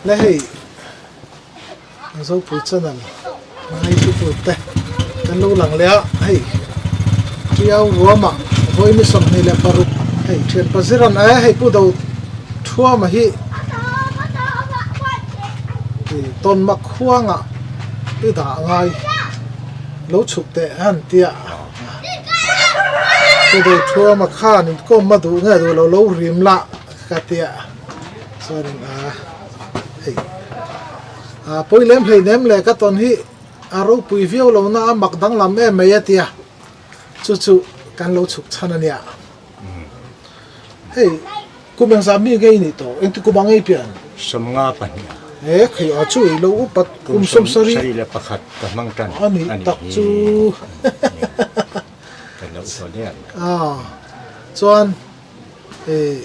Le hei Zopui channel ngai tu te kan lo lang leh a hei Tiau ruama vawi 26 hei thian paziran e hei pu do thuama hi tawn mak huanga i dah ngai lo chhuk teh han tia pu do thuama khan inkawm a duh nge duh lo lo rim lah ka tia chuanin a hei a pawi lem hlei nem leh ka tawn hi a ropui viau lo na a mak danglam em mai a tia chu chu kan lo chhuk chhan a nia hei kum engzah mi ngei nih tawh engti kum ang ei pian 52 e khei a chu i lo upat kum 71 sarih leh pakhat ka hmang tan a nih tak chu kan lo upa hle a chuan Ih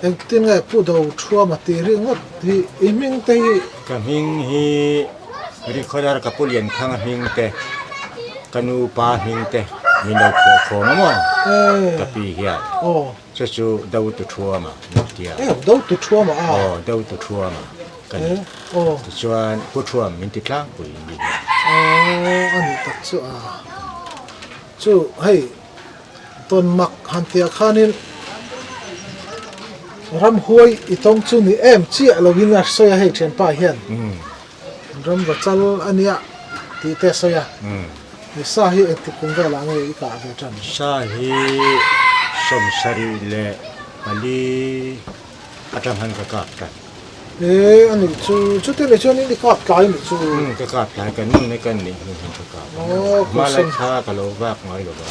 engtin nge Pu Do Thuama tih ringawt hi i hming te hi. Ka hming hi Rikhodar ka Pu Lianthanga hming te, ka nu pa hming te min lo phuah khawm a maw ka pi hian. Chu chu Do Tu Thuama min ti a. Do Tu Thuama a. Aw Do Tu Thuama ka ni. Tichuan Pu Thuam min ti tlangpui ni hian. Aw a nih tak chu a. Chu hei. Tawn mak han tih ah khanin ramhuai i tawng chu ni em chiah lovin a sawi a hei thianpa hian ram va chal a nia tih te a sawi a ni sa hi engtik kum velah nge i kah ve tan? Sa hi 74 atang han ka kap tan. E a nih chu chuti leh chuan i kap tlai a nih chu. Umm ka kap tlai kan nun e kan nih hnu hian ka kap a. Hma lai kha ka lo vak ngai lo va.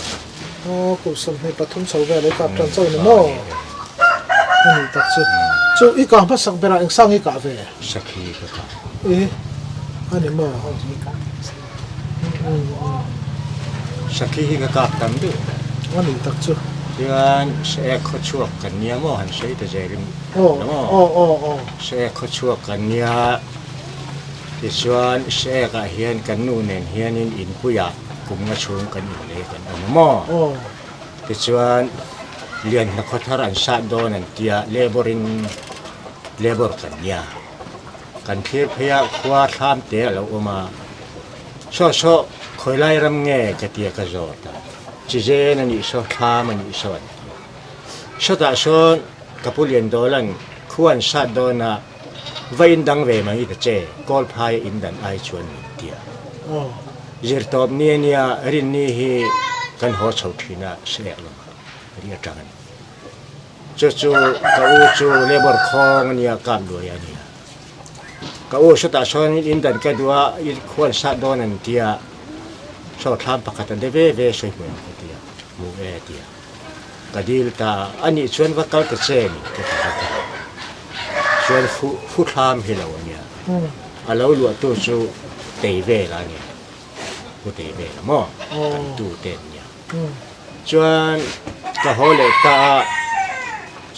Aw kum 23 chho vel i kap tan chauh ni maw? A nih tak chu. Chu i kah hmasak berah eng sang i kah ve? Sakhi ka kah. E a ni maw? Sakhi hi ka kap tam deuh. A nih tak chu. Chuan se khaw chhuak kan nia maw han sawi ta zel in. Maw? Se khaw chhuak kan nia. Tichuan se ah hian kan nu nen hianin inpuiah kum nga chhung kan inlei kan awm a maw? Tichuan lian hna khaw thar an sat dawn an tia labour in labour kan nia. Kan thlir phei a khua thlam te a lo awm a. Saw saw khawi lai ram nge ka tia ka zawt a. Chi zen a nih saw thlam a nih saw an ti. Sawtah sawn ka pu Liandawl-a'n khua an sat dawn a, va in dang ve mai ta che, Kawlphai a in dan ai chuan min ti a. Zirtawp ni a nia, Rinni hi kan haw chho thin a, Selek lamah ri atang a ni. Chu chu ka u chu labour khawng a nia, kap luai a nia. Ka u sawtah sawn in dan ka duh a, i khuan sat dawn an ti a, saw thlam pakhat an de ve ve sawi hmu ang ka ti a, hmu e a ti a. Ka dil ta a, a nih chuan va kal ta che ni ka ti vat a. Chuan fu fu thlam hi lo a nia, a lo luahtu chu tei vel a nia, pu tei vel a maw, kan tu te an nia. Chuan ka haw leh ta a,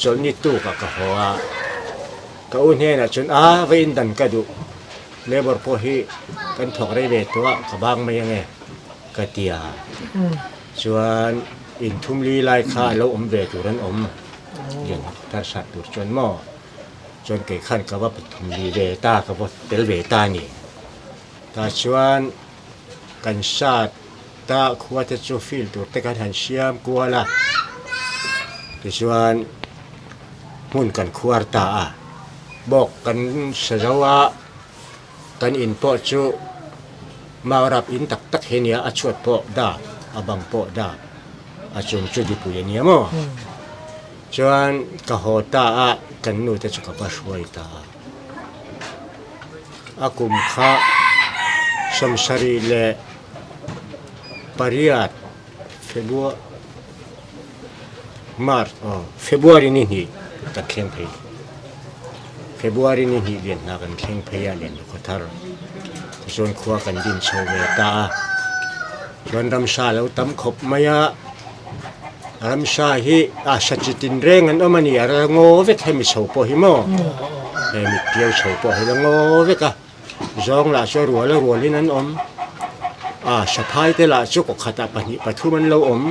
chawlhni tukah ka haw a, ka u hnenah chuan a va indan ka duh, labour pawh hi kan thawk rei ve tawh a, ka bang mai ange ka ti a. Chuan inthum li lai kha a lo awm ve tur an awm, lian harsat tur chuan maw, chuan kei khan ka va pathum li ve ta, ka va tel ve ta a ni. Tah chuan kan sat ta khua te chu field tur te kan han siam kual a, tichuan hmun kan khuar ta a, bawk kan sa zo a, kan in pawh chu mau rap in tak tak hi nia, a chhuat pawh dap, a bang pawh dap, a chung chu dipui a nia maw? Chuan ka haw ta a, kan nu te chu ka va hruai ta a. A kum kha 78 February March aw February ni hnih kan thleng phei February ni hnih lian hna kan thleng phei a lian khaw thar tichuan khua kan din chho ve ta a chuan ramsa lo tam khawp mai a ramsa hi a sa chi tin reng an awm a ni a la ngaw vek hemi chho pawh hi maw hemi piau chho pawh hi la ngaw vek a. Zawng lah chu a rual a rualin an awm. A saphai te lah chu kaw khatah pahnih pathum an lo awm.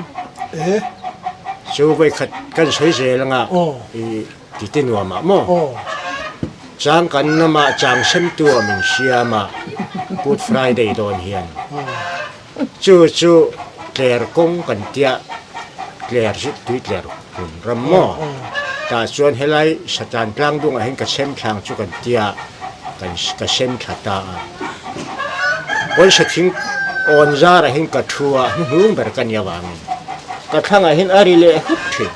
Chu vawikhat kan sawi zel anga i titi nuamah maw? Chang kan lamah chang semtu a min siam a, Good Friday dawn hian. Chu chu tler kawng kan tia, tler zit tui tler hmun ram maw? Tah chuan helai Satan tlang dungah hian ka sem thlang chu kan tia, kan ka sem thla ta a. Pawisa thing awn zarah hian ka thu a, hnuhnung ber ka nia vangin ka thlangah hian a ri leh hlut thin.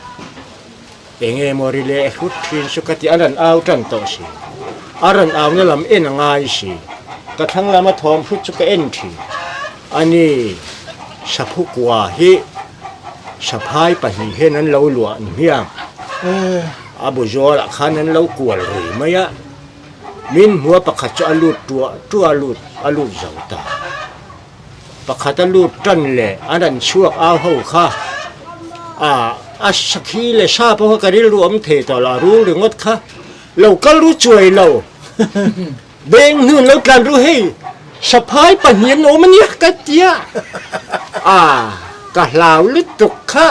Enge maw ri leh hlut thin chu ka ti, a rawn au tan tawh si. A rawn auna lam en a ngai si. Ka thlang lama thawm hlut chu ka en thin. A ni, Saphu kua hi Saphai pahnih hian an lo luah ni hmiang. A bu zualah khan an lo kual rui mai a. Min hmua pakhat chu a lut tuah tuah a lut a lut zo ta. Pakhat a lut tan leh an rawn chhuak au ho kha a a sakhi leh sa pawh kha ka rilru awm thei tawh lo, a rul ringawt kha lo kal ru chuai lo. Beng hnun lo tlan ru hei saphai pahnih an awm ania ka tia a ka hlau lutuk kha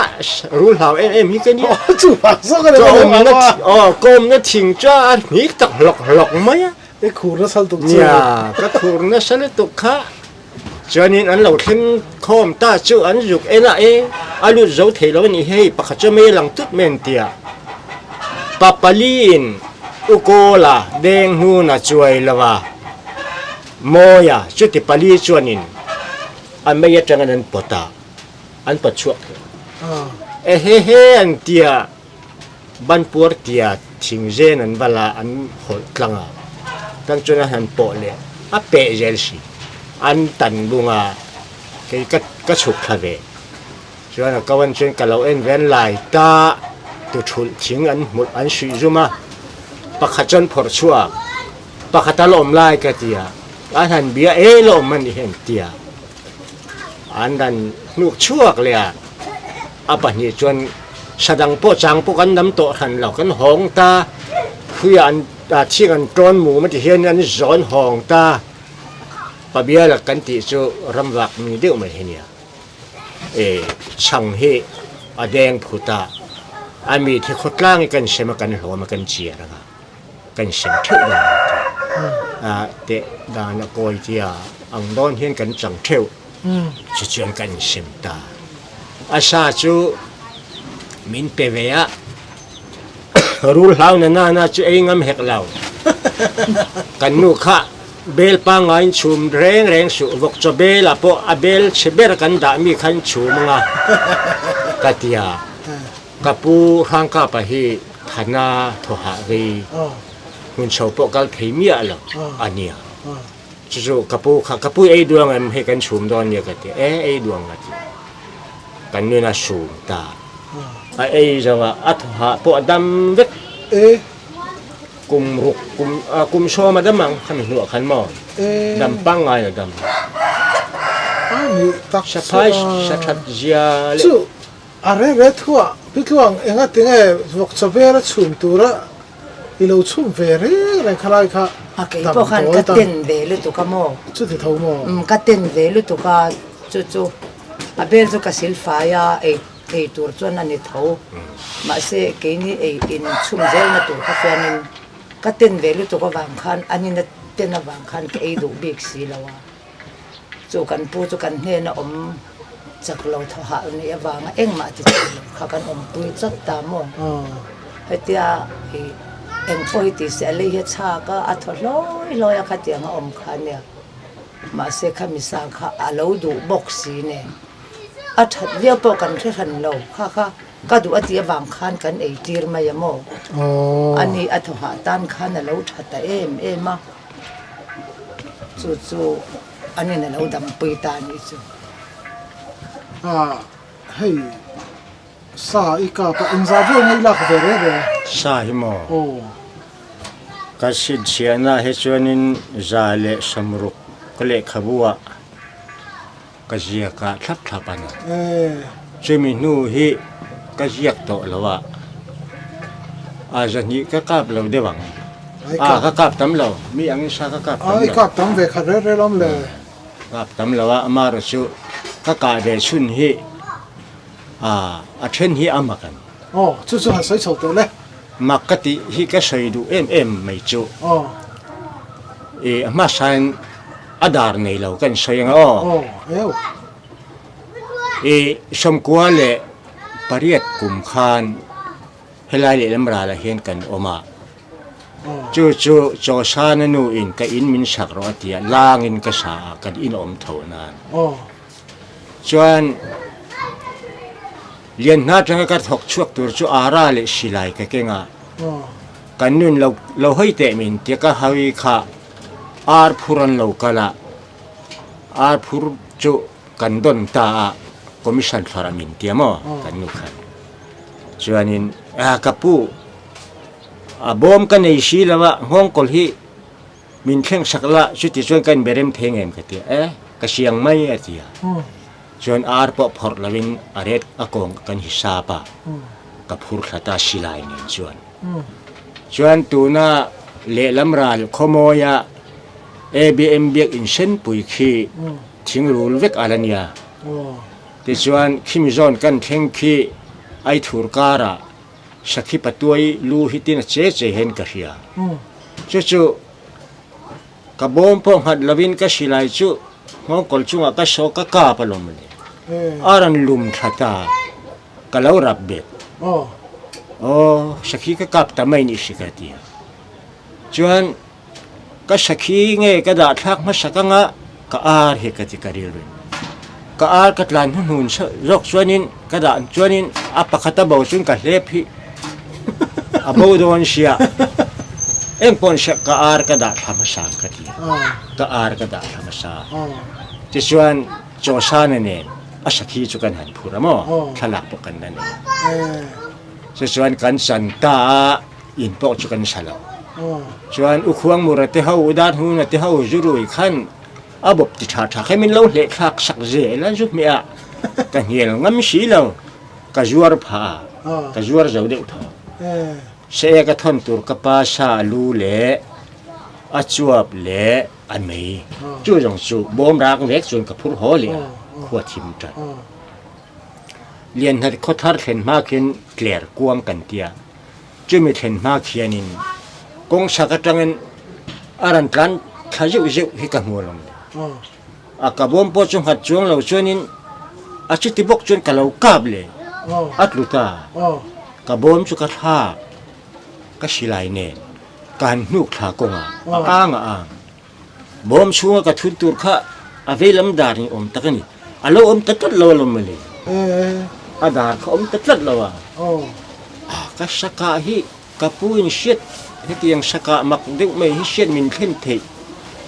rul hlau em em hi ka nia. Ka awmna aw ka awmna thing chu a hnik tak hlawk hlawk mai a. I khur nasa lutuk chu. Nia, ka khur nasa lutuk kha. Chuanin an lo thleng khawm ta chu an zuk en a e, a lut zo thei lo a nih hei, pakhat chu mei lang tut mai an ti a. Pa paliin U Kawla deng hnuna chuai lo a, Mawia chuti pali chuanin a mei atangin an pawt a, an pawt chhuak thei. E he he an ti a. Banpuar tia thingzen an va la an hawlh tlang a, tang chuan a han pawh leh a peh zel si. An tan bung a, kei ka ka chhuk thla ve. Chuan a ko an chuan ka lo en ve an lai ta tu thulh thing an hmulh an suih zum a, pakhat chuan phawrh chhuak, pakhat a la awm lai ka ti a, an han bia e la awm a nih hi an ti a, an han hnuk chhuak leh a. A pahnih chuan sadang pawh chang pawh kan dam tawh hran lo, kan hawng ta, hruiah an thing an tawn mum a ti hian an zawn hawng ta, Pabiala kan tih chu ramvak mi deuh mai hi nia, e chhang hi a deng phut a, a mi thi khawtlang hi kan sem a kan hlawm a kan chiar ang a, kan sem theuh dawn a ti a, teh dan a kawi tia ang dawn hian kan chang theuh. Chu chuan kan insem ta. A sa chu min pe ve a, rul hlau na na na chu ei ngam hek lo. Kan nu kha bel pangaiin chhum reng reng suh, vawk chaw bel ah pawh a bel chhe ber kan dah mi khan chhum anga ka ti a. Ka pu Hrangkapa hi thana thawhah vei hmun chho pawh kal thei miah lo a nia. Chu chu ka pu kha, ka pu ei duang em hei kan chhum dawn nia ka ti a, e ei duang ka ti. Kan nun a sum ta. A ei zo a, a thaw hah pawh a dam vek. E. Kum ruk kum kum sawm a dam ang khami hnuah khan maw? E. Dam pangngai a dam. A nih tak chu a. Saphai sathat zia leh. Chu a re re thuah Pitluang enga tinge vawk chaw vel a chhum tura I lo chhum ve reng reng kha lai kha A kei pawh khan ka ten ve lutuk a maw? Chuti tho maw? Umm ka ten ve lutuk a, chu chu a bel chu ka sil fai a, ei ei tur chuan a ni tho. Mahse keini ei in chhum zelna tur kha chuanin ka ten ve lutuk avang khan an ina ten avang khan ka ei duh bik si lo a. Chu kan pu chu kan hnena awm chak lo thaw hah nih avanga engmah ti thei lo kha kan awmpui chawt ta maw? Hetia ih eng pawh hi tih se a lei hi a chhak a, a thaw hlawi hlawi a khatiang a awm kha ania. Mahse kha misa kha a lo duh bawk si nen a that viau pawh kan hre hran lo kha kha ka duh a tih avang khan kan ei tir mai a maw? Ani a thaw hah tan khan a lo tha ta em em a. Chu chu an in a lo dampui ta a nih chu. A hei sa i kap a engzah vel nge i lak ve reh reh? Sa hi maw? Aw. Ka chhinchhiahna hi chuanin za leh samruk ka lehkhabu ah ka ziak a thlap thlap a ni. Chumi hnu hi ka ziak tawh lo a, a zahnih ka kap lo deuh ang. A ka kap tam lo, mi angin sa ka kap tam lo. I kap tam ve khat rel rel awm le. Kap tam lo a, amaherawh chu ka kah ve chhun hi a a then hi a mak a ni. Aw, chu chu han sawi chho teh le. Mak ka tih hi ka sawi duh em em mai chu. I a hmasain a dar nei lo kan sawi ang a aw. I 98 kum khan helai lehlam ralah hian kan awm a. Chu chu Chawsana nu in ka in min sak rawh a ti a, langin ka sa a, kan in awm tho nan. Chuan Lianhna atanga ka thawk chhuak tur chu Ara leh Silai ka keng a, kan nun lo lo hawi teh min tia ka hawi kha ar phur an lo kal a, ar phur chu kan dawn ta a, commission thlarah min tia maw kan nu khan. Chuanin a ka pu a bawm ka nei si lo a, nghawngkawl hi min thleng sak la chuti chuan ka inberem thei ngem ka ti a, e ka siang mai a ti a. Chuan ar pawh phawrh lovin a ret a kawng kan hisap a, ka phur thla ta silai nen chuan. Chuan tuna lehlam ral khawmawia ABM biak insenpui khi thingrul vek a la nia. Tichuan khimi zawn kan thleng khi Aithur karah Sakhi Patuai lu hi tin a che che hian ka hria. Chu chu Ka bawm pawh nghat lovin ka silai chu nghawngkawl chungah ka saw ka kap alawm le. A rawn lum tha ta, ka lo rap bet. Aw, sakhi ka kap ta mai nih si ka ti a. Chuan ka sakhi nge ka dah thlak hmasak anga ka ar hi ka ti ka rilru in. Ka ar ka tlan hnuhnun zawk chuanin ka dah chuanin a pakhat a bo chuan ka hlep hi a bo dawn sia eng pawh sia ka ar ka dah thla hmasa ang ka ti a ka ar ka dah thla hmasa tichuan Chawsana nen a sakhi chu kan han phur a maw thlalak pawh kan la nei a tichuan kan chan ta a in pawh chu kan sa lo chuan U Khuangmura te ho U Darhnuna te ho Zurui khan A bawp ti tha tha kha min lo hleh thlak sak zel a zu hmeh a, ka hnial ngam si lo, ka zuar phah a, ka zuar zo deuh tho. Se ka thawn tur ka pa sa a lu leh a chuap leh a mei chu zawng chu bawm rak vek chuan ka phur haw leh a, khua thim tan. Lianhna khaw thar thlen hma khian tler kuang kan tia, Chumi thlen hma khianin kawng chhak atangin a rawn tlan thla zeuh zeuh hi ka hmu alawm le. A ka bawm pawh chu nghat chuang lo chuanin a chuti bawk chuan ka lo kap le, a tlu ta. Ka bawm chu ka thlak, ka silai nen ka han hnuk thla kawngah a ang a ang. Bawm chhunga ka thun tur kha a veilam dar ni awm tak a ni. A lo awm ta tlat lo alawm mawle. A dar kha awm ta tlat lo a. Ka sakah hi ka pu in hriat hetiang sakah mak deuh mai hi hriat min thlen theih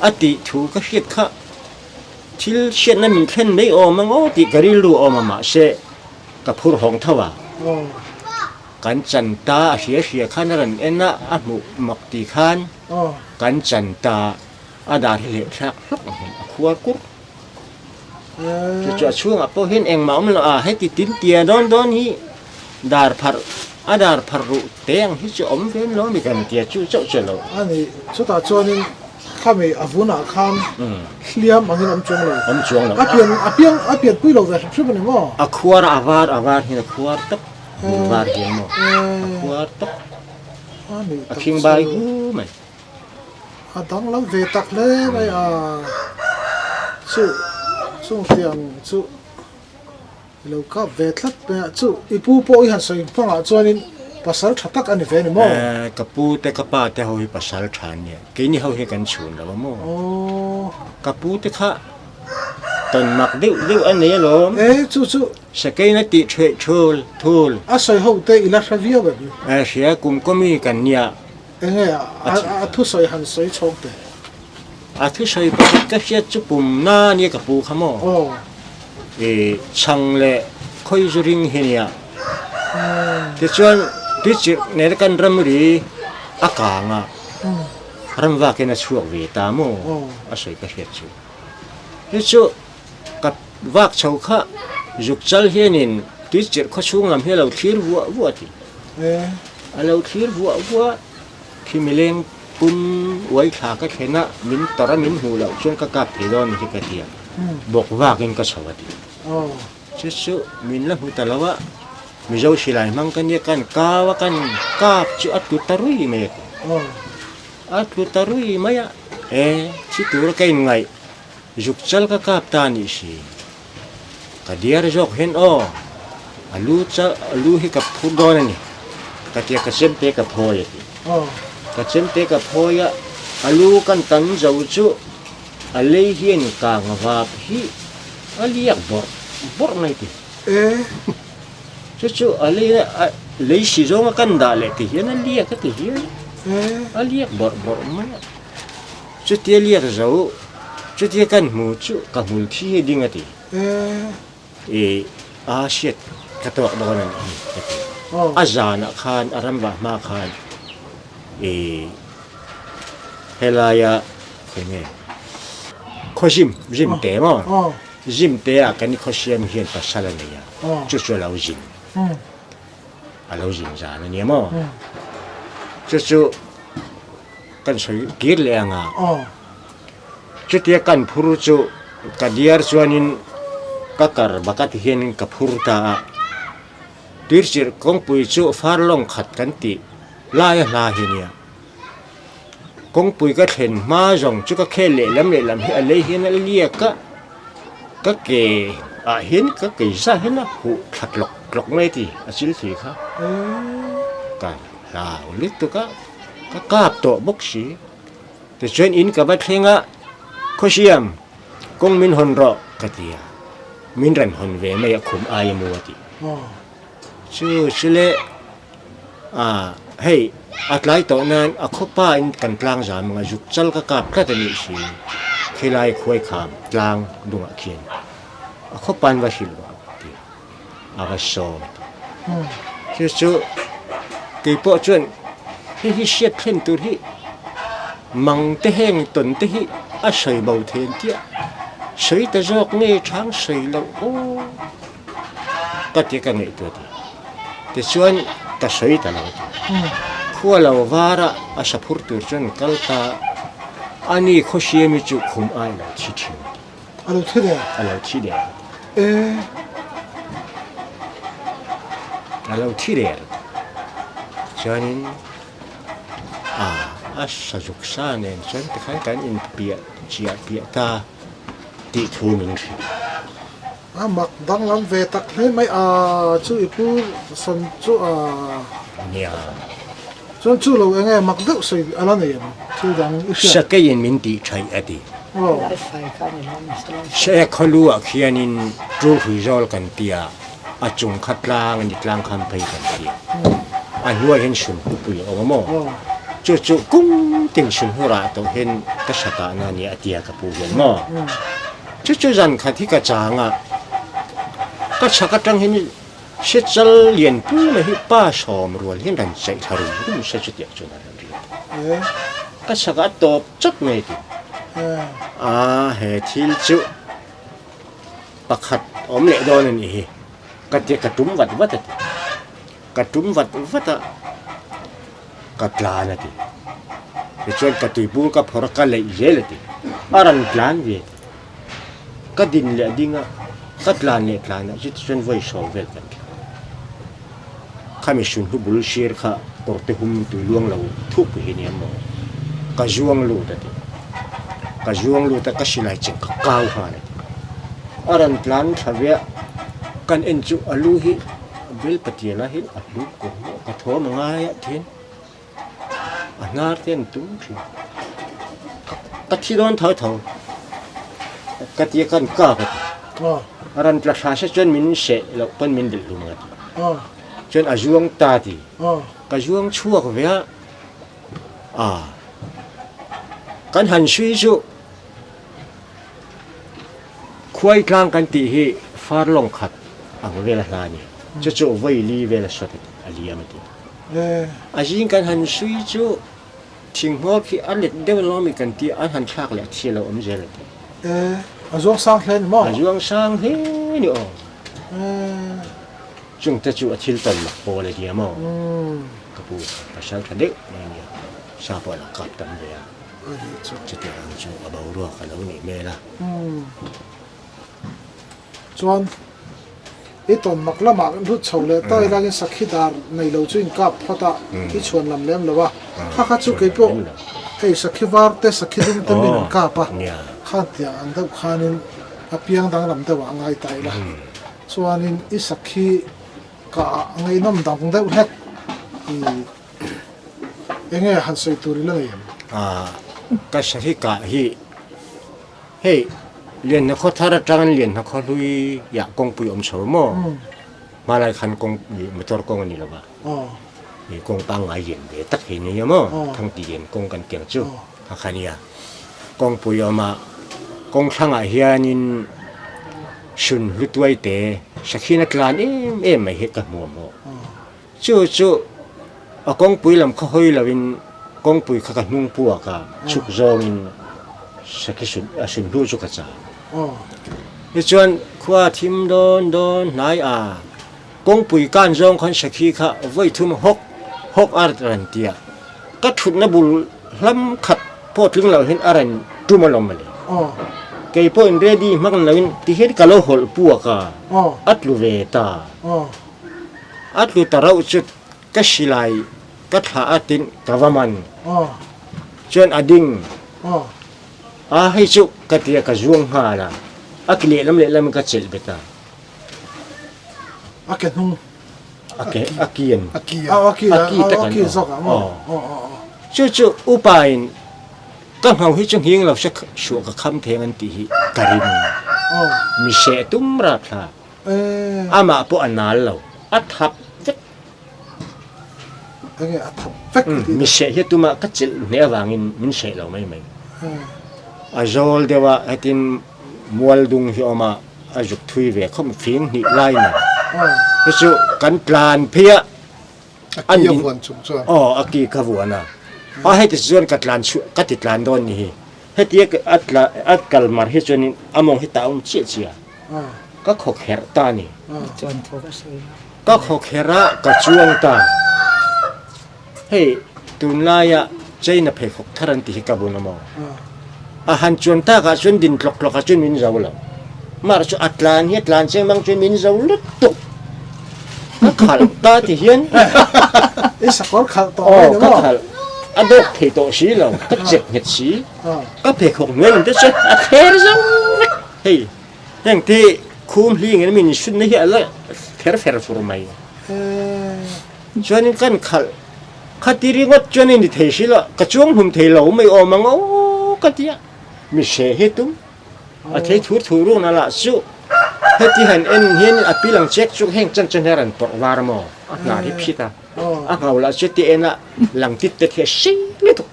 a tih thu ka hriat kha thil hriatna min thlen mai awm ang aw tih ka rilru awm a mahse ka phur hawng tho a. Kan chan ta a hria hria khan a rawn en a, a hmuh mak ti khan. Kan chan ta a dar hi leh thlak hlawk ang hian a khuar kur. Chu chu a chhungah pawh hian engmah awm lo a, heti tin tia dawn dawn hi dar pharh a dar pharh ruh te ang hi chu awm ve lo mi kan tia chu chauh chu lo. A ni, chutah chuanin khami a vunah khan hliam angin awm chuang lo. Awm chuang lo. A pian a piang a pian pui lo ve hrim hrim a ni maw? A khuar a var a var hian a khuar tawp, hmun var hian maw a khuar tawp. A khing bai hu mai. A danglam ve tak hle mai a, chu chung tiang chu i lo kap ve tlat mai a, chu i pu pawh i han sawi hmangah chuanin pasal tha tak a ni ve a ni maw? Ka pu te ka pa te ho hi pasal tha an nia, keini ho hi kan chhun lo a maw? Ka pu te kha tawn mak deuh deuh a nei alawm. E chu chu. Sakein a tih theh thul thul. A sawi ho te i la hre viau em? A hria kum kawmi kan nia. Enge a thusawi han sawi chhawk teh? A thusawi pakhat ka hriat chu pum na nia ka pu kha maw? Aw. I chhang leh khawi zu ring hi nia. Tichuan tuichirh nena kan ramri a kang a, ram vakin a chhuak ve ta maw? A sawi ka hriat chu. Hi chu Ka vak chho kha zuk chal hianin tui chirh khaw chhung lam hi a lo thlir vuah vuah tih. A lo thlir vuah vuah khi mileng pum uai thla ka thlen a, min tawrh a min hmuh loh chuan ka kap thei dawn hi ka ti a, bawk vakin ka chho a ti. Chu chu min la hmu ta lo a. Mizo silai hmang ka nia kan kau a kan kap chu a tlu ta rui mai a ti. A tlu ta rui mai a, e thi tura ka inngaih zuk chal ka kap ta a nih si. Ka diar zawk hian aw, a lu chal a lu hi ka phur dawn a ni ka tia ka chemte ka phawi a ti. Ka chemte ka phawi a, a lu kan tan zo chu a lei hian kang vap hi a liak bawrh bawrh mai ti. Chu chu a lei a lei si zawnga kan dah leh ti hian a liak a ti hian a liak bawrh bawrh mai a. Chutia liak zo, chutia kan hmu chu ka hmul thi hi ding a ti. I a hriat ka tawk dawn a nih hi ka ti. A zanah khan a ram vah hma khan i helaia khawi nge khaw zim zim te maw zim te ah kan i khaw siam hian pasal a nei a chu chu a lo zin a lo zin zan a nia maw chu chu Kan sawi kir leh ang a, chutia kan phur chu ka diar chuanin ka kar bucket hianin ka phur ta a, tuirchirh kawngpui chu far lawng khat kan tih lai a hla hi nia. Kawngpui ka thlen hma zawng chu ka khel lehlam lehlam hi a lei hian a liak a, ka ke ah hian ka ke zah hian a huh thla tlawk tlawk mai a ti a chil thei kha ka hlau lutuk a. Ka kap tawh bawk si. Tichuan in ka va thleng a, Khawsiam, kawng min hawn rawh ka ti a, min rawn hawn ve mai a khum ai emaw a ti. Chu chu le ah hei a tlai tawh nan a khawpa in kan tlang zam ang a, zuk chal ka kap tlat a nih si, khilai khuai kham tlang dungah khian a khawpa an va hrilh rawh a ti a. A va sawm tawh. Chu chu kei pawh chuan hei hi hriat thlen tur hi mang te heng tawn te hi a sawi bo thei an tia sawi ta zawk nge chhang sawi loh aw ka ti ka ngaihtuah ti. Tichuan ka sawi ta lo ti. Khua lo vara a sa phur tur chuan kal ta a ni khawsiami chu khum ai lo thi thin. A lo thi der. A lo thi der. E. A lo thi der. Chuanin a a sazuk sa nen chuan tikhan kan inpiah chiah piah ta tih thu min hrilh. A mak danglam ve tak hle mai a chu i pu sawn chu a. Nia. Chuan chu lo enge mak deuh sawi a la nei em? Thil dang i hriat. Sakeiin min tih thaih a ti. Se khawlu ah khianin tul hui zawl kan ti a, a chung kha tlang a ni tlang kham phei kan ti a. A hnuai hian sun pupui a awm a maw? Chu chu kum tin sun hur ah tawh hian ka sakah na nia a tia ka pu hian maw? Chu chu zan khat hi ka chang a, ka chhak atang hian Se chal lian pui mai hi pa sawm rual hian rawn chaih thla rum rum se chutiang chuan a rawn ri a. Ka chhakah a tawp chawt mai ti. A he thil chu pakhat awm leh dawn a nih hi ka tia ka tum vat vat a ti. Ka tum vat vat a ka tlan a ti. Tichuan ka tuibur ka phawrh a ka leih zel a ti. A rawn tlan ve a ti. Ka din leh ding a, ka tlan leh tlan a, chuti chuan vawi sawm vel kan thleng a. Khami sunhlu bul sir kha kawrte hum tui luang lo thuk hi nia maw? Ka zuang lut a ti. Ka zuang lut a, ka silai cheng ka kau nghal a ti. A rawn tlan thla ve a, kan en chu a lu hi bel patial ah hian a hlu kawr maw ka thawm a ngai a ti hian. A hnar te an tum thin. Ka thi dawn tho tho. Ka tia khan ka ka ti. A ran tla hra se chuan min seh loh pawn min delh hlum ka ti. Chuan a zuang ta ti. Ka zuang chhuak ve a. A kan han sui chu khuai tlang kan tih hi far lawng khat ang vel a hla a ni. Chu chu vawi li vel a sawt a liam a ti. A zing kan han sui chu thinghmawr khi a let deuh alawm i kan ti a, an han thlak leh a thi alo awm zel a ti. A zuang sang hle ni maw? A zuang sang hle ni aw. Chung te chu a thil tawn mak pawl a nia maw? Ka pu pasal tha deuh mai a nia, sa pawh a lo kap tam ve a, chutiang ang chu a boruak a lo nih hmel a. Chuan. I tawn mak lamah lut chho leh ta ilangin sakhi dar nei lo chu in kap phawt a, i chhuan lam lem lo a. Kha kha chu kei pawh hei sakhi var te sakhi dum te min an kap a, khan tiang ang deuh khanin a piang danglam deuh ah a ngai ta ila. Chuanin i sakhi kah ah ngaihnawm dang deuh hlek i enge han sawi tur i la nei em? Ka sakhi kah hi Hei, Lianhna khaw thar atangin Lianhna khaw hlui ah kawngpui awm chho maw? Hmalai khan kawng motor kawng a ni lo va, kawng pangngai lian ve tak hi nia maw? Thangti lian kawng kan tiang chu kha kha nia. Kawngpui a awm a, kawng thlangah hianin sun hlu tuai te sakhin a tlan em em mai hi ka hmu a maw? Chu chu a kawngpui lam khaw hawi loin kawngpui kha ka hnung puak a, chhuk zawngin sakhi sun a sun hnu chu ka chang. Tichuan khua thim dawn dawn hnai a, kawngpui kan zawng khan sakhi kha vawi thum hawk hawk a rawn ti a, ka thutna bul hlam khat pawh tling loh hian a rawn tum alawm mawle. Kei pawhin ready hmang loin tihian ka lo hawlh puak a, a tlu ve ta. A tlu ta rauh chu ka silai ka thlah a tin ka va man chuan a ding a hei chu ka ti a ka zuang nghal a a ki lehlam lehlam in ka chelh bet a a ke hnung a ke a kian a ki a ki a ki zawk ah maw chu chu upa in ka nghau hi chu nghing lo se suah ka kham theng an tih hi ka ring mi seh tum rap thla Amah pawh a nal lo, a thap vek. Enge a thap vek i tih? Mi seh hi tumah ka chilh hneh avangin min seh lo mai mai. A zawl deuh a, hetin mual dung hi a awm a, a zuk thui ve khawp fing hnih lai nen. Chu chu kan tlan phei a. A ki a vuan chung chuan. Aw, a ki ka vuan a. A heti chuan ka tlan chhuah, ka ti tlan dawn ni hi. Hetia a tla, a kal mar hi chuanin a mawng hi tah a awm chiah chiah. Ka khaw kherh ta a ni. Ka khaw kherh a, ka chuang ta. Hei, tunlaia China pheikhawk thar an tih hi ka bun a maw? A han chuan takah chuan din tlawk tlawkah chuan min zo lo. Mar chu a tlan hi a tlan chiang mang chuan min zo lutuk. Ka khalh ta ti hian. I sakawr khalh tawh mai ni maw? Aw, ka khalh. A dawk thei tawh si lo, ka chep nghet si. Ka pheikhawk hnuai lam te chuan a thler zo vek. Hei, heng te khum hling in min sunna hi a la kher fer fur mai. Chuanin kan khalh khati ringawt chuan in ni thei si lo, ka chuang hlum thei lo mai awm ang aw ka ti a, mi hre hi tum a thei thur thur run a lah chu heti han en hian a pil ang chek chuk heng chan chan hi a rawn pawrh var maw a hnar hi phit a, a ngau lah chu ti en a lang tit te khi a sei lutuk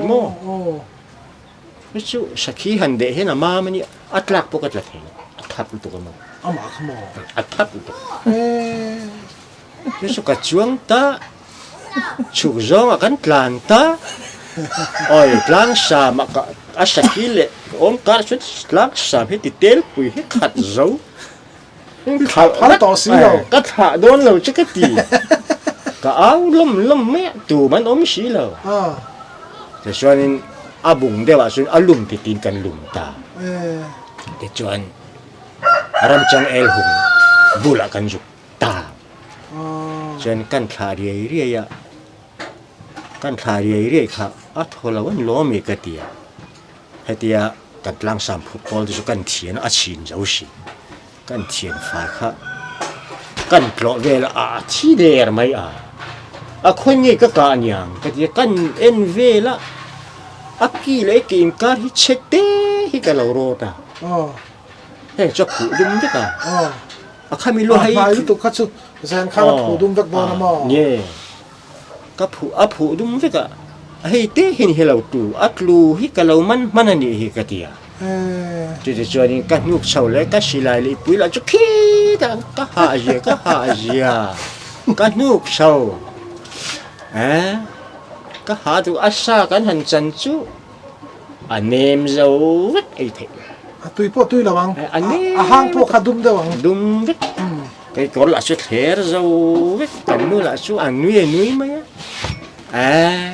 maw. Chu chu sakhi han deh hian a mam a nia, a tlak pawh ka tla thei lo, a thap lutuk a maw? Amah kha maw? A thap lutuk. Chu chu ka chuang ta, chhuk zawngah kan tlan ta, awi tlang samah ka a sakhi leh ka awm kar chuan tlang sam hi ti tel pui hi khat zo. Thlah phal tawh si lo. Ka thlah dawn lo che ka ti. Ka au lawm lawm mai a, tum an awm si lo. Tichuanin a bung deuhah chuan a lum ti tiin kan lum ta. Tichuan ramchang el hung bulah kan zuk ta. Chuan kan thlah riai riai a, kan thlah riai riai kha a thaw lo an lawm e ka ti a. Hetia kan tlangsam phut pawl te chu kan thian a chhin zo si. Kan thian fai kha kan tlawh vel a a thi der mai a. A khawi nge ka kah aniang ka ti a, kan en vel a, a ki leh ke inkar hi chhe te hi ka lo rawt a. Heng chu a phuh dum vek a. A khami lu hai. A hnai lutuk kha chu zan khan a phuh dum vek dawn a maw? Nge. Ka phuh a phuh dum vek a, hei te hian hi lo tlu, a tlu hi ka lo man hman a nih hi ka ti a. Chutichuanin chuanin ka hnuk chho leh ka silai leh ipui lah chu khitah ka hah zia ka hah zia ka hnuk chho eh ka hah duh a sa kan han chan chu a nem zo vek ei theih. A tui pawh tui lo ang, a hang pawh kha dum deuh ang. Dum vek. Kei kawr lah chu thler zo vek, kan nu lah chu a nui a nui mai a, eh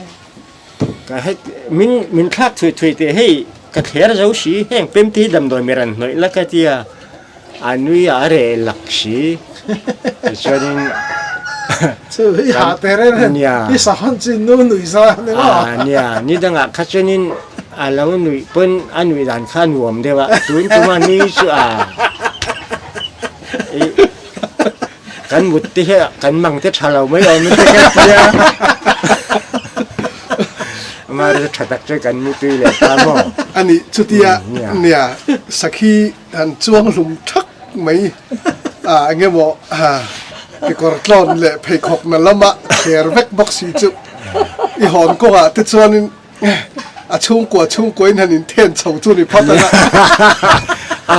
ka het min min thlak thui thui teh hei ka thler zo si heng pem te hi damdawi mi ran hnawih la ka tia, A nui a reh lak si. Tichuanin Chu i hah te reng reng i sahawn chu nu nuih za a ni maw? A nia, ni dangah kha chuanin a lo nuih pawn a nuih dan kha a nuam deuh a, tun tuma nui chu a i kan mut te hi kan mang te tha lo mai awm te ka tia. Amah tha tak chu kan mutui leh ta maw? A nih chutia nia sakhi an chuang hlum thak mai a eng emaw kekawr tlawn leh pheikhawk na lama thler vek bawk si chu i hawn kawngah te chuanin a chhungkua chhungkua in han inthen chho chu ni phawt ang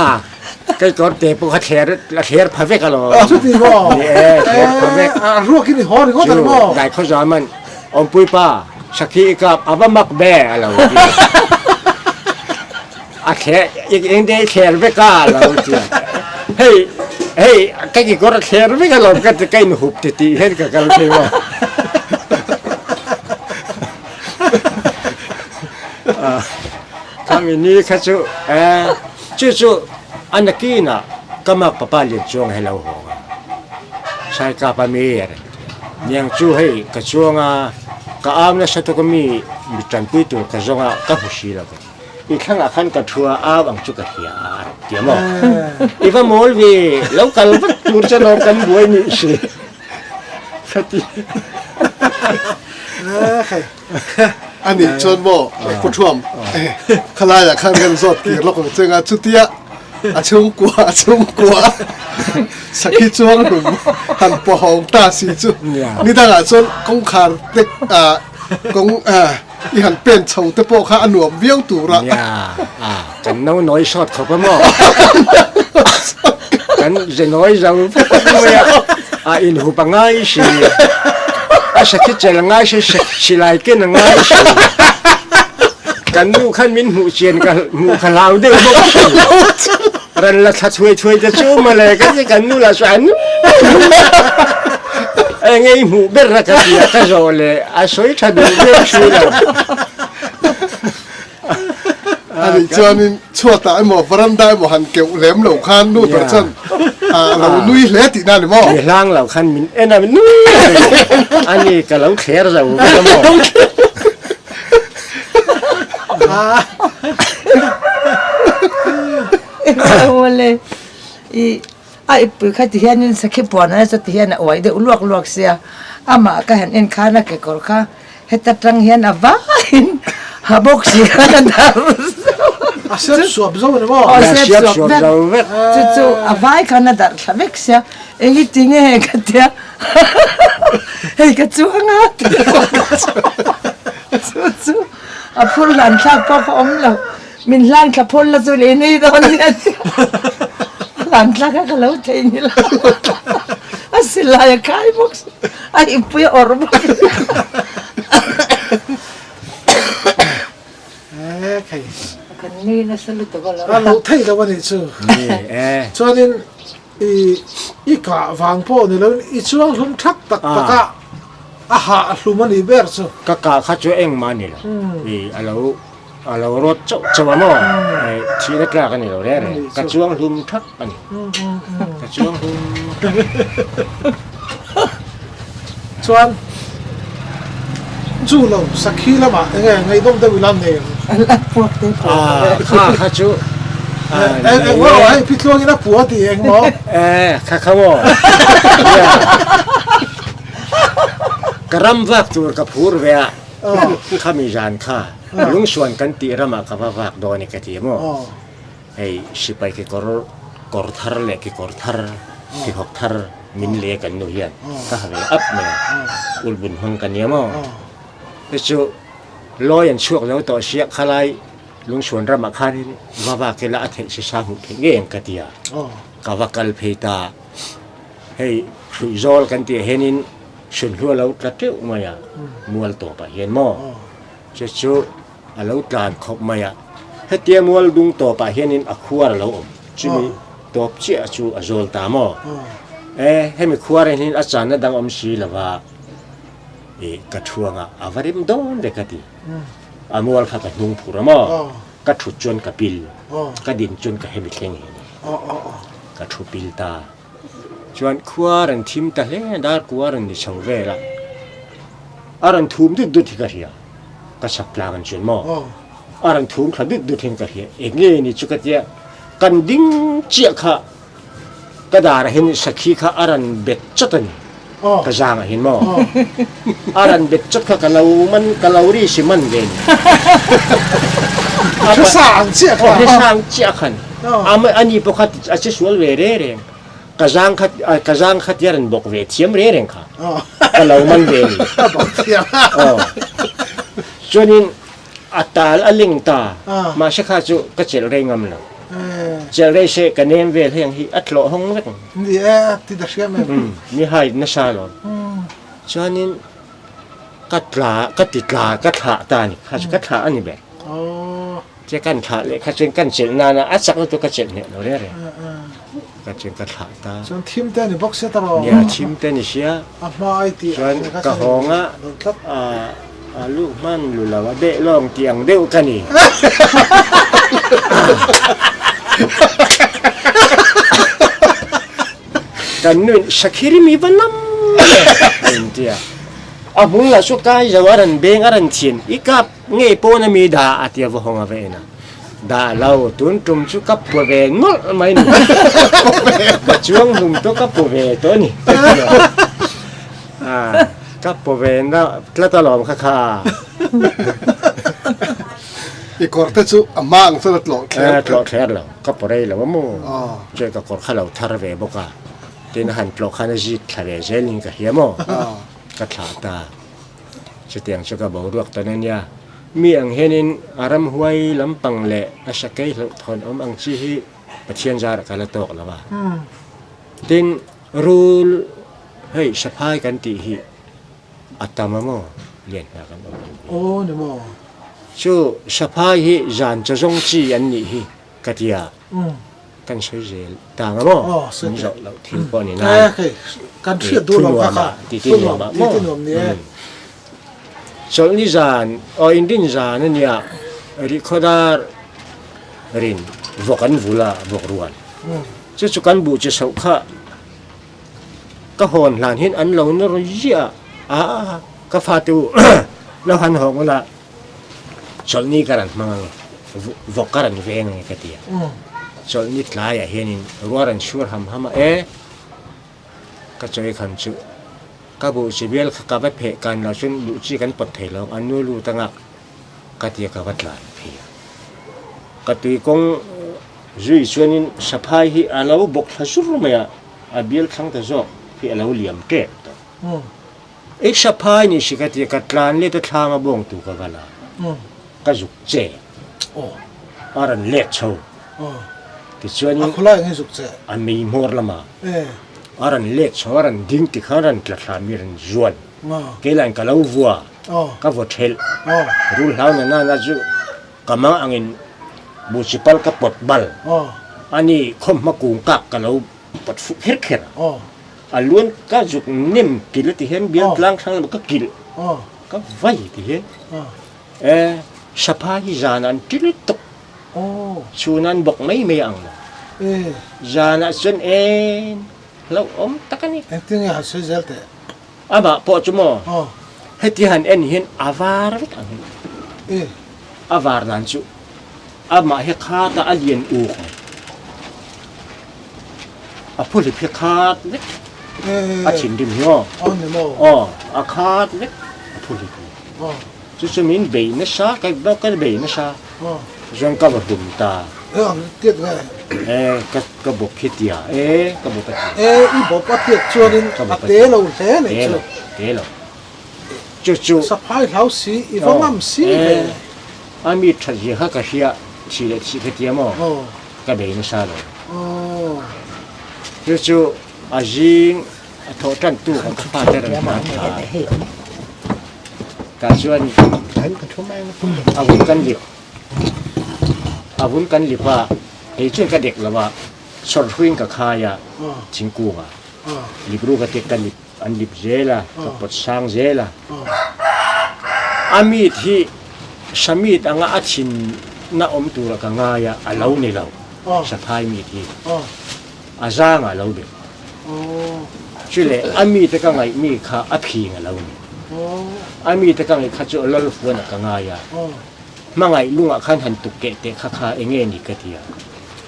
a. A kekawr te pawh kha thler a thler pha vek alawm. Chuti maw? Ni e, thler pha vek. A ruakin i haw ringawt ang maw? Chu dai khaw zaman awmpui pa sakhi i kap a va mak ve a lo ti. A thler eng te i thler vek a a lo ti a. Hei hei ka kekawr a thler vek alawm ka ti ka inhup ti tih hian ka kal phei maw. Khami ni kha chu chu chu a nakinah ka mak papa lian chuang he lo hawng a. Saikapa mi a rawn ti a. Niang chu hei ka chuang a ka am nasa tawk a mi mi tanpui tur ka zawng a ka hmu si lo ka ti. I thlangah khan ka thu a, au ang chu ka hria a, a rawn ti a maw? I va mawl ve, lo kal vat tur che lawm kan buai nih si. Ka ti. A nih chuan maw Pu Thuam, khalaiah khan kan zawt kir lawk ang che nga, chutia a chhungkua a chhungkua sakhi chuang hlum han pawhawng ta si chu nidangah chuan kawngkhar te kawng I han pen chho te pawh kha a nuam viau tur a. Nia, a, kan no nawi sawt khawp a maw? Kan ze nawi zo vek mai a, a inhup a ngai si, a sakhi chel a ngai si, silai ken a ngai si. Kan nu khan min hmuh chian ka hmuh ka hlau deuh bawk si. Ran la thla thuai thuai te chu mawle ka ti kan nu lah chu a nu. Eng ei hmuh ber a ka ti a ka zawh leh a sawi tha duh ber si lo. A nih chuanin chhuatah emaw veranda emaw han keuh lem lo khan nu ber chuan a lo nui hle tihna a ni maw? Mi hlang lo khan min en a min nui a ni ka lo thler zo vek a maw? Awle i a ipui kha ti hianin sakhi puan a chuti hian a uai deuh luak luak sia amah ka han en khan a kekawr kha heta tang hian a vaiin ha bawk si khan a dar a sep suap zo ni maw a sep suap zo vek chu chu a vai khan a darh thla vek sia eng i ti nge ka tia hei ka chuang a chu chu a phur hlan thlak pawh kha awm lo. Min hlan thla phur la chu lei nei dawn nia tia hlan thlak a ka lo thei ni lo a silai a khai bawk si a ipui a awrh bawk si. Kan nui nasa lutuk a lo. A lo thei lo a nih chu. Chuanin i i kah vang pawh ni loin i chuang hlum thak tak tak a a hah hlum a nih ber chu. Ka kah kha chu engmah a ni lo. I a lo A lo rawt chauh chauh a maw? Thihna tlak a ni lo reng reng. Ka chuang hlum thak a ni. Ka chuang hlum thak. Chuan chu lo sakhi lamah eng nge ngaihdawm deuh ila nei ang. A puak te puak. Ah, kha kha chu. Eng eng maw hei pi tluangin a pua tih eng maw? Eh, kha kha maw. Ka ram vak tur ka phur ve a. Khami zan kha lungsuan kan tih ramah ka va vak dawn e ka ti maw? Hei sipai kekawr kawr thar leh kekawr thar pheikhawk thar min le kan nu hian ka ha ve ap mai a, ulbun hmang ka nia maw? Hei chu lawi an chhuak lo tawh sia khalai lungsuan ramah khanin va vak ila a theih si sa hmuh theih ngei ang ka ti a, ka va kal phei ta. Hei hruihzawl kan tih hianin Sunhlu a lo tla teuh mai a, mual tawpah hian maw? Chu chu a lo tlan khawp mai a, hetia mual dung tawpah hianin a khuar a lo awm, chumi tawp chiah chu a zawl ta maw? E, hemi khuar hianin a channa dang awm si lo va, i ka thuanga a va rem dawn ve ka ti. A mual kha ka hnung phur a maw? Ka thut chuan ka pil, ka din chuan ka hemi thleng hi a ni. Ka thu pil ta. Chuan khua rawn thim ta hle a, dar kua rawn ni chho vel a. A rawn thum dut dut hi ka hria, ka chak tlang an chuan maw? A rawn thum thla dut dut hian ka hria, eng nge ni chu ka tia, kan ding chiah kha ka darah hian sakhi kha a rawn bet chawt a ni, ka zangah hian maw? A rawn bet chawt kha ka lo man, ka lo ri si man ve ni. Hre sang chiah kha. Hre sang chiah khan. Ani pawh kha a che sual ve re reng. Ka zang kha ka zang kha tia rawn bawk ve thiam re reng kha. Ka lo man ve ni. A bawk thiam. Aw. Chuanin a tal a leng ta. Mahse kha chu ka chelh rei ngam lo. Chelh rei se ka nem vel heng hi a tlawh hawng vek. Ni e, ti ta hriam em. Ni hai nasa lo. Chuanin ka tla ka ti tla ka thlah ta ni. Kha chu ka thlah a ni ber. Che kan thlah leh kha chuan kan chelh nana a chak lutuk ka chelh hneh lo reng reng. Ka chuan ka thlah ta. Chuan thim te ni bawk sia ta rawh. Nia thim te ni sia. A hma ai tih Chuan ka hawng a a luh hman lu lo a beh lawng tih ang deuh ka ni. Kan nuin Sakhiri mi va lam a intia. A hmul lah chu kai zo a rawn beng a rawn chhin i kap Ngei pawn a mi dah a tia va hawng a va en a, dah lo tun tum chu ka pu ve nawlh mai ni, ka chuang hlum tawh ka pu ve tawh a ni ka ti a, ah ka pu ve na tlat alawm kha kha. I kawr te chu a hma ang chuan a tlawh thler. A tlawh thler lo, ka pu rei lo a maw, chuan ka kawr kha lo thar ve bawk a, tin a han tlawh khan a zit thla ve zelin ka hria maw, ka thlah ta. Chutiang chu ka boruak tawn a nia. Mi ang hianin a ramhuai lampang leh a sakei hlauhthawn awm ang chi hi Pathian zarah ka la tawk lo a. Tin, rul hei saphai kan tih hi a tam a maw lian hna kan awm ang hi. Aw ni maw. Chu saphai hi zan chaw zawng chi an nih hi ka ti a. Kan sawi zel tang a maw? Min zawh loh thil pawh ni nan. Kan hriat duh lo kha kha. Titi nuam ah maw? Chawlhni zan, aw inrin zan a nia, Rihkhawdar rin vawk an vul a, vawk rual. Chu chu kan buh chi soh kha ka hawn hlan hian an lo nawr ziah a, a ka fate u lo han hawng ula, Chawlhni ka rawn hmang ang e, vawk ka rawn veng ang e ka ti a. Chawlhni tlaiah hianin ruah rawn chhur ham ham a, e ka chawi khan chu ka buh chi bial kha ka va pheh kan lo chuan luh chi kan pawt thei lo ang, an nu lut anga ka ti a ka va tlan phei a. Ka tui kawng zui chuanin saphai hi a lo bawk thla zur mai a, a bial thlang ta zawk hi a lo liam tep tawh. I saphai ni si ka ti a, ka tlan let a thlam a bawng tu ka va la, ka zuk che, a rawn let chho, tichuanin a mei hmawr lamah a rawn let chho, a rawn ding tikhan a rawn tla thla mi rawn zuan, kei lahin ka lo vua, ka vaw thelh, rul hlau na nana chu ka mang angin buhchi pal ka pawt bal, ani khawmhma kung kak ka lo pawt fuh kher kher a. A luan ka zuk nem kilh a ti hian bial tlang hrang lamah ka kilh ka vai ti hian e sapha hi zanah an ṭi lutuk chhunah an bawk mai mai ang lo zanah chuan en hlauhawm tak a ni. Engtin nge han sawi zel teh? Amah pawh chu maw heti han en hian a var vek ang hi a var dan chu amah hi khat a a lian uk ang. A phuhlip hi khat vek a thinrim hi aw. Aw a khat vek a phuhlip hi. Chu chu min bei nasa ka ka bei nasa chuan ka va hlum ta. E ka ka bawp khi tia e ka bawp a tia. E i bawp a tiat chuanin a te lo hle a nih chu. Te lo chu chu. Saphai hlau si i va ngam si ve. A mi that zia kha ka hria thih leh thih kha tia maw. Ka bei nasa lo. Chu chu a zing a thawh tan tu kha ka fate rawn hman tha. Tah chuan a vun kan lip a vun kan lip a kei chuan ka dek lo a sawr hruiin ka khai a thingkung ah lip ru ka tek ka lip an lip zel a ka pawt sang zel a a mit hi samit anga a thin na awm tura ka ngai a a lo ni lo saphai mit hi. A zang a lo bet. Chu leh a mite ka ngaih mi kha a phing a lo ni. A mite ka ngaih kha chu lal fuan ah ka ngai a. Hmangaih lungah khan han tuk keh teh kha kha enge ni ka ti a.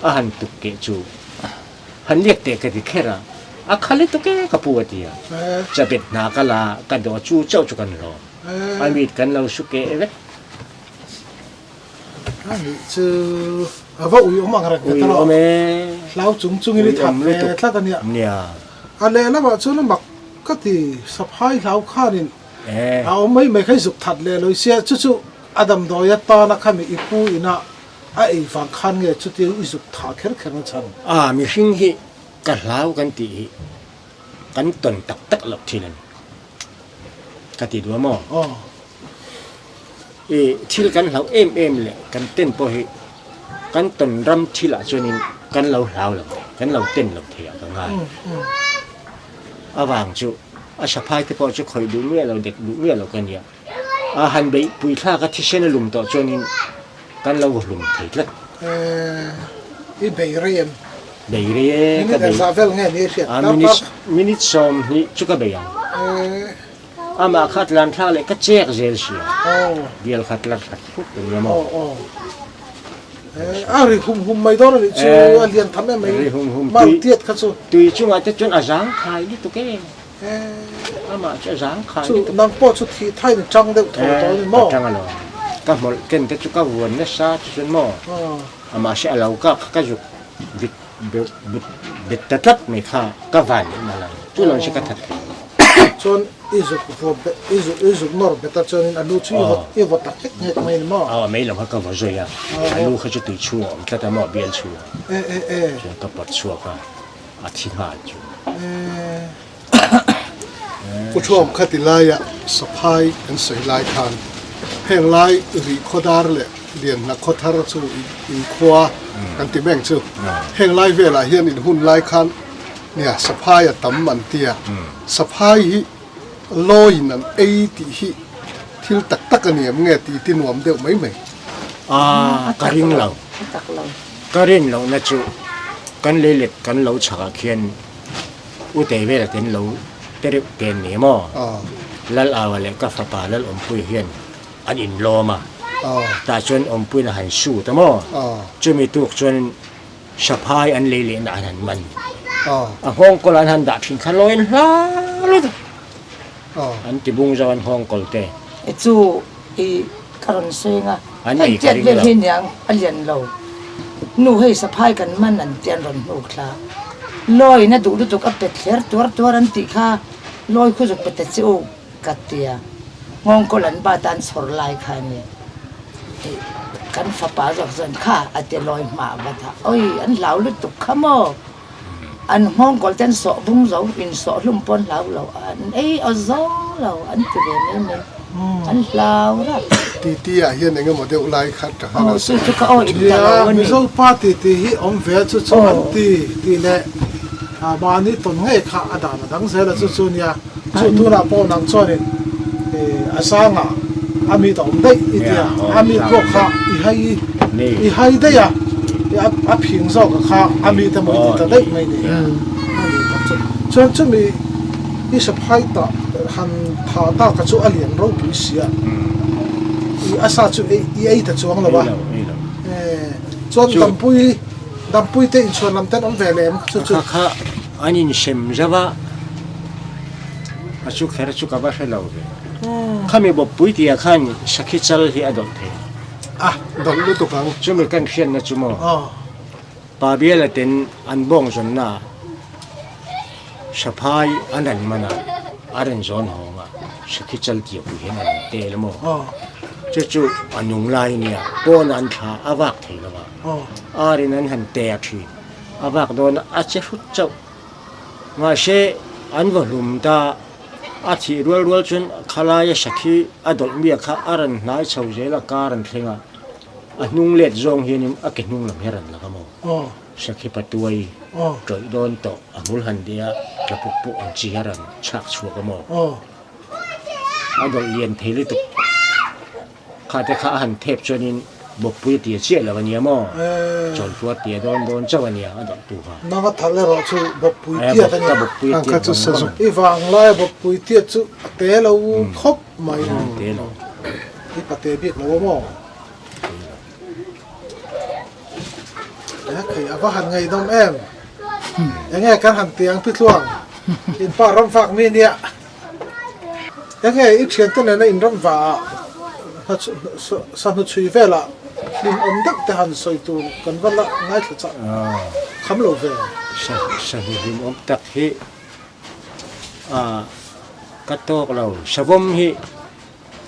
A han tuk keh chu han liak teh ka ti kher a. A khal i tuk e ka pu a ti a. Chabet hna ka la ka dawh chu chauh chu kan lawm. A mit kan lo su keh vek. A nih chu a va ui awm ang reng ve ta lo. Ui awm e. Hlau chung chungin i that ve tlat a nia. Nia. A lehlamah chuan a mak ka ti saphai hlau khanin a awm mai mai kha i zuk that leh lo i sia chu chu a damdawi atana khami i pu ina a ei vang khan nge chutia i zuk thah kher kher na chhan. A mihring hi ka hlau kan tih hi kan tawn tak tak loh thin a ni. Ka ti duh a maw? Aw. I thil kan hlauh em em leh kan ten pawh hi kan tawn ram thil ah chuanin kan lo hlau lo thei, kan lo ten lo thei ah ka ngai. Avang chu a saphai te pawh chu khawih duh miah lo, dek duh miah lo ka nia. A han beih pui thlak a thisen a lum tawh chuanin kan lo hlum thei tlat. I bei rei em? Bei rei e ka bei. Minute engzah vel nge ni i hriat? Minute 20 chu ka bei ang. Amah kha tlan thlak leh ka chek zel sia. Bial kha tlar that khut a nia maw? A ri hum hum mai dawn a nih chu, a lian tham em mai. Ri hum hum. Mau tiat kha chu. Tui chungah te chuan a zang khai lutuk e. Amah chu a zang khai lutuk. Chu nang pawh chu thih thain i tang deuh tho tawh a ni maw? Ka tang alawm. Ka hmawlh ken te chu ka vuan nasa chu chuan maw? Amah hre a lo kak kha ka zuk vit bet ta tlat mai kha ka van leh na lang chu lo hre ka that thei lo. Chuan i zuk vaw bet i zuk i zuk nawr bet a chuanin a lu chu i vaw i vaw ta nghek nghek mai ni maw? Aw mei lo kha ka vaw zui a, a lu kha chu tui chhung a awm tlat a maw bial chhung ah chuan ka pawt chhuak a, a thi nghal chu. Pu Thuam khati laia saphai kan sawi lai khan heng lai rih khawdar leh Lianhna khawthar chu inkhua kan ti meng chu. Heng lai velah hian in hun lai khan nia saphai a tam an ti a, saphai hi lawiin an ei tih hi thil tak tak a ni em nge tih ti nuam deuh mai mai. A ka ring lo, ka rin lohna chu kan leilet kan lo chhakah khian U Tei vel ten lo te reuh te an ni maw? Lal Aua leh ka fapa Lal Awmpui hian an inlawm a, tah chuan Awmpuiin a han shoot a maw? Chumi tuk chuan Saphai an lei lehna an han man. A nghawngkawl an han dah thin kha lawiin hla lutuk an ti bung zo an nghawngkawl te. Chu i ka rawn sawi anga hei tiat vel hi niang a lian lo nu hei saphai kan man an ti an rawn hnuk thla lawiin a duh lutuk a pet thler tuar tuar an tih kha lawi khu zuk pe ta che u ka tia nghawngkawl an bat a an chhawr lai kha a ni kan fapa zawk chuan kha a ti lawi hmah vat a awi an hlau lutuk kha maw an nghawngkawl te an sawh bung zo insawh hlum pawh an hlau lo an ei aw zawng lo an ti ve mai mai an hlau rap. Titi ah hian eng emaw deuh lai kha ta khan an sawi. Chu chu ka aw in ta lo a ni. Mizo pa titi hi awm ve chu chu an ti tih leh mahni tawn ngei kha a dan a dang zel a chu chu nia chu tunah pawh nang chuanin a sangah a mit a awm daih i tia a mit pawh kha i hai i hai daih a a phing zawk a kha a mit emaw i ti ta daih mai ni a ni tak chu chuan chumi i saphai tah han thah tak a chu a lian ropui si a i a sa chu i ei ta chuang lo a chuan dampui dampui te inchhuan lam ten awm ve lem chu chu kha kha an insem zauh a a chu kher chu ka va hre lo ve khami bawppui tih ah khan sakhi chal hi a dawlh thei a dawlh lutuk ang chumi kan hriatna chu maw pa biala ten an bawng zawnna ah saphai an rawn man a a rawn zawn hawng a sakhi chal tih pui hian a rawn tel a maw chu chu a nung lai nia pawn an thla a vak thei lo a arin an han te a thin a vak dawn a che hrut chauh. Mahse, an va hlum ta. A thih rual rual chuan khalaia sakhi a dawlh miah kha a rawn hnai chho zel a, car an thleng a, a hnung let zawng hianin a ke hnung lam hi a rawn la ka maw? Sakhi patuai tawih dawn tawh a hmul han deh a, tla puk puk ang chi hi a rawn chhak chhuak a maw? A dawlh lian thei lutuk. Kha te kha a han thep chuanin. Bawkpui a tia chiah lo a nia maw? Chawlhpuar tia dawn dawn chauh a nia a dawlh tu kha. Nanga thal erawh chu Bawkpui tiat a nia. Bawkpui a tiat vang vang. I vanglai Bawkpui tiat chu a te lo khawp mai. Te lo. I pate bik lo a maw? Khei a va han ngaihnawm em? Enge kan han ti ang Pitluang? In pa ram fak mi nia. Enge i thiante nena in ram vah ah sahnu chhui velah hlim awm deuh te han sawi tur kan va la ngaithla chah kham lo ve. Sahnu hlim awm tak hi ka tawk lo. Savawm hi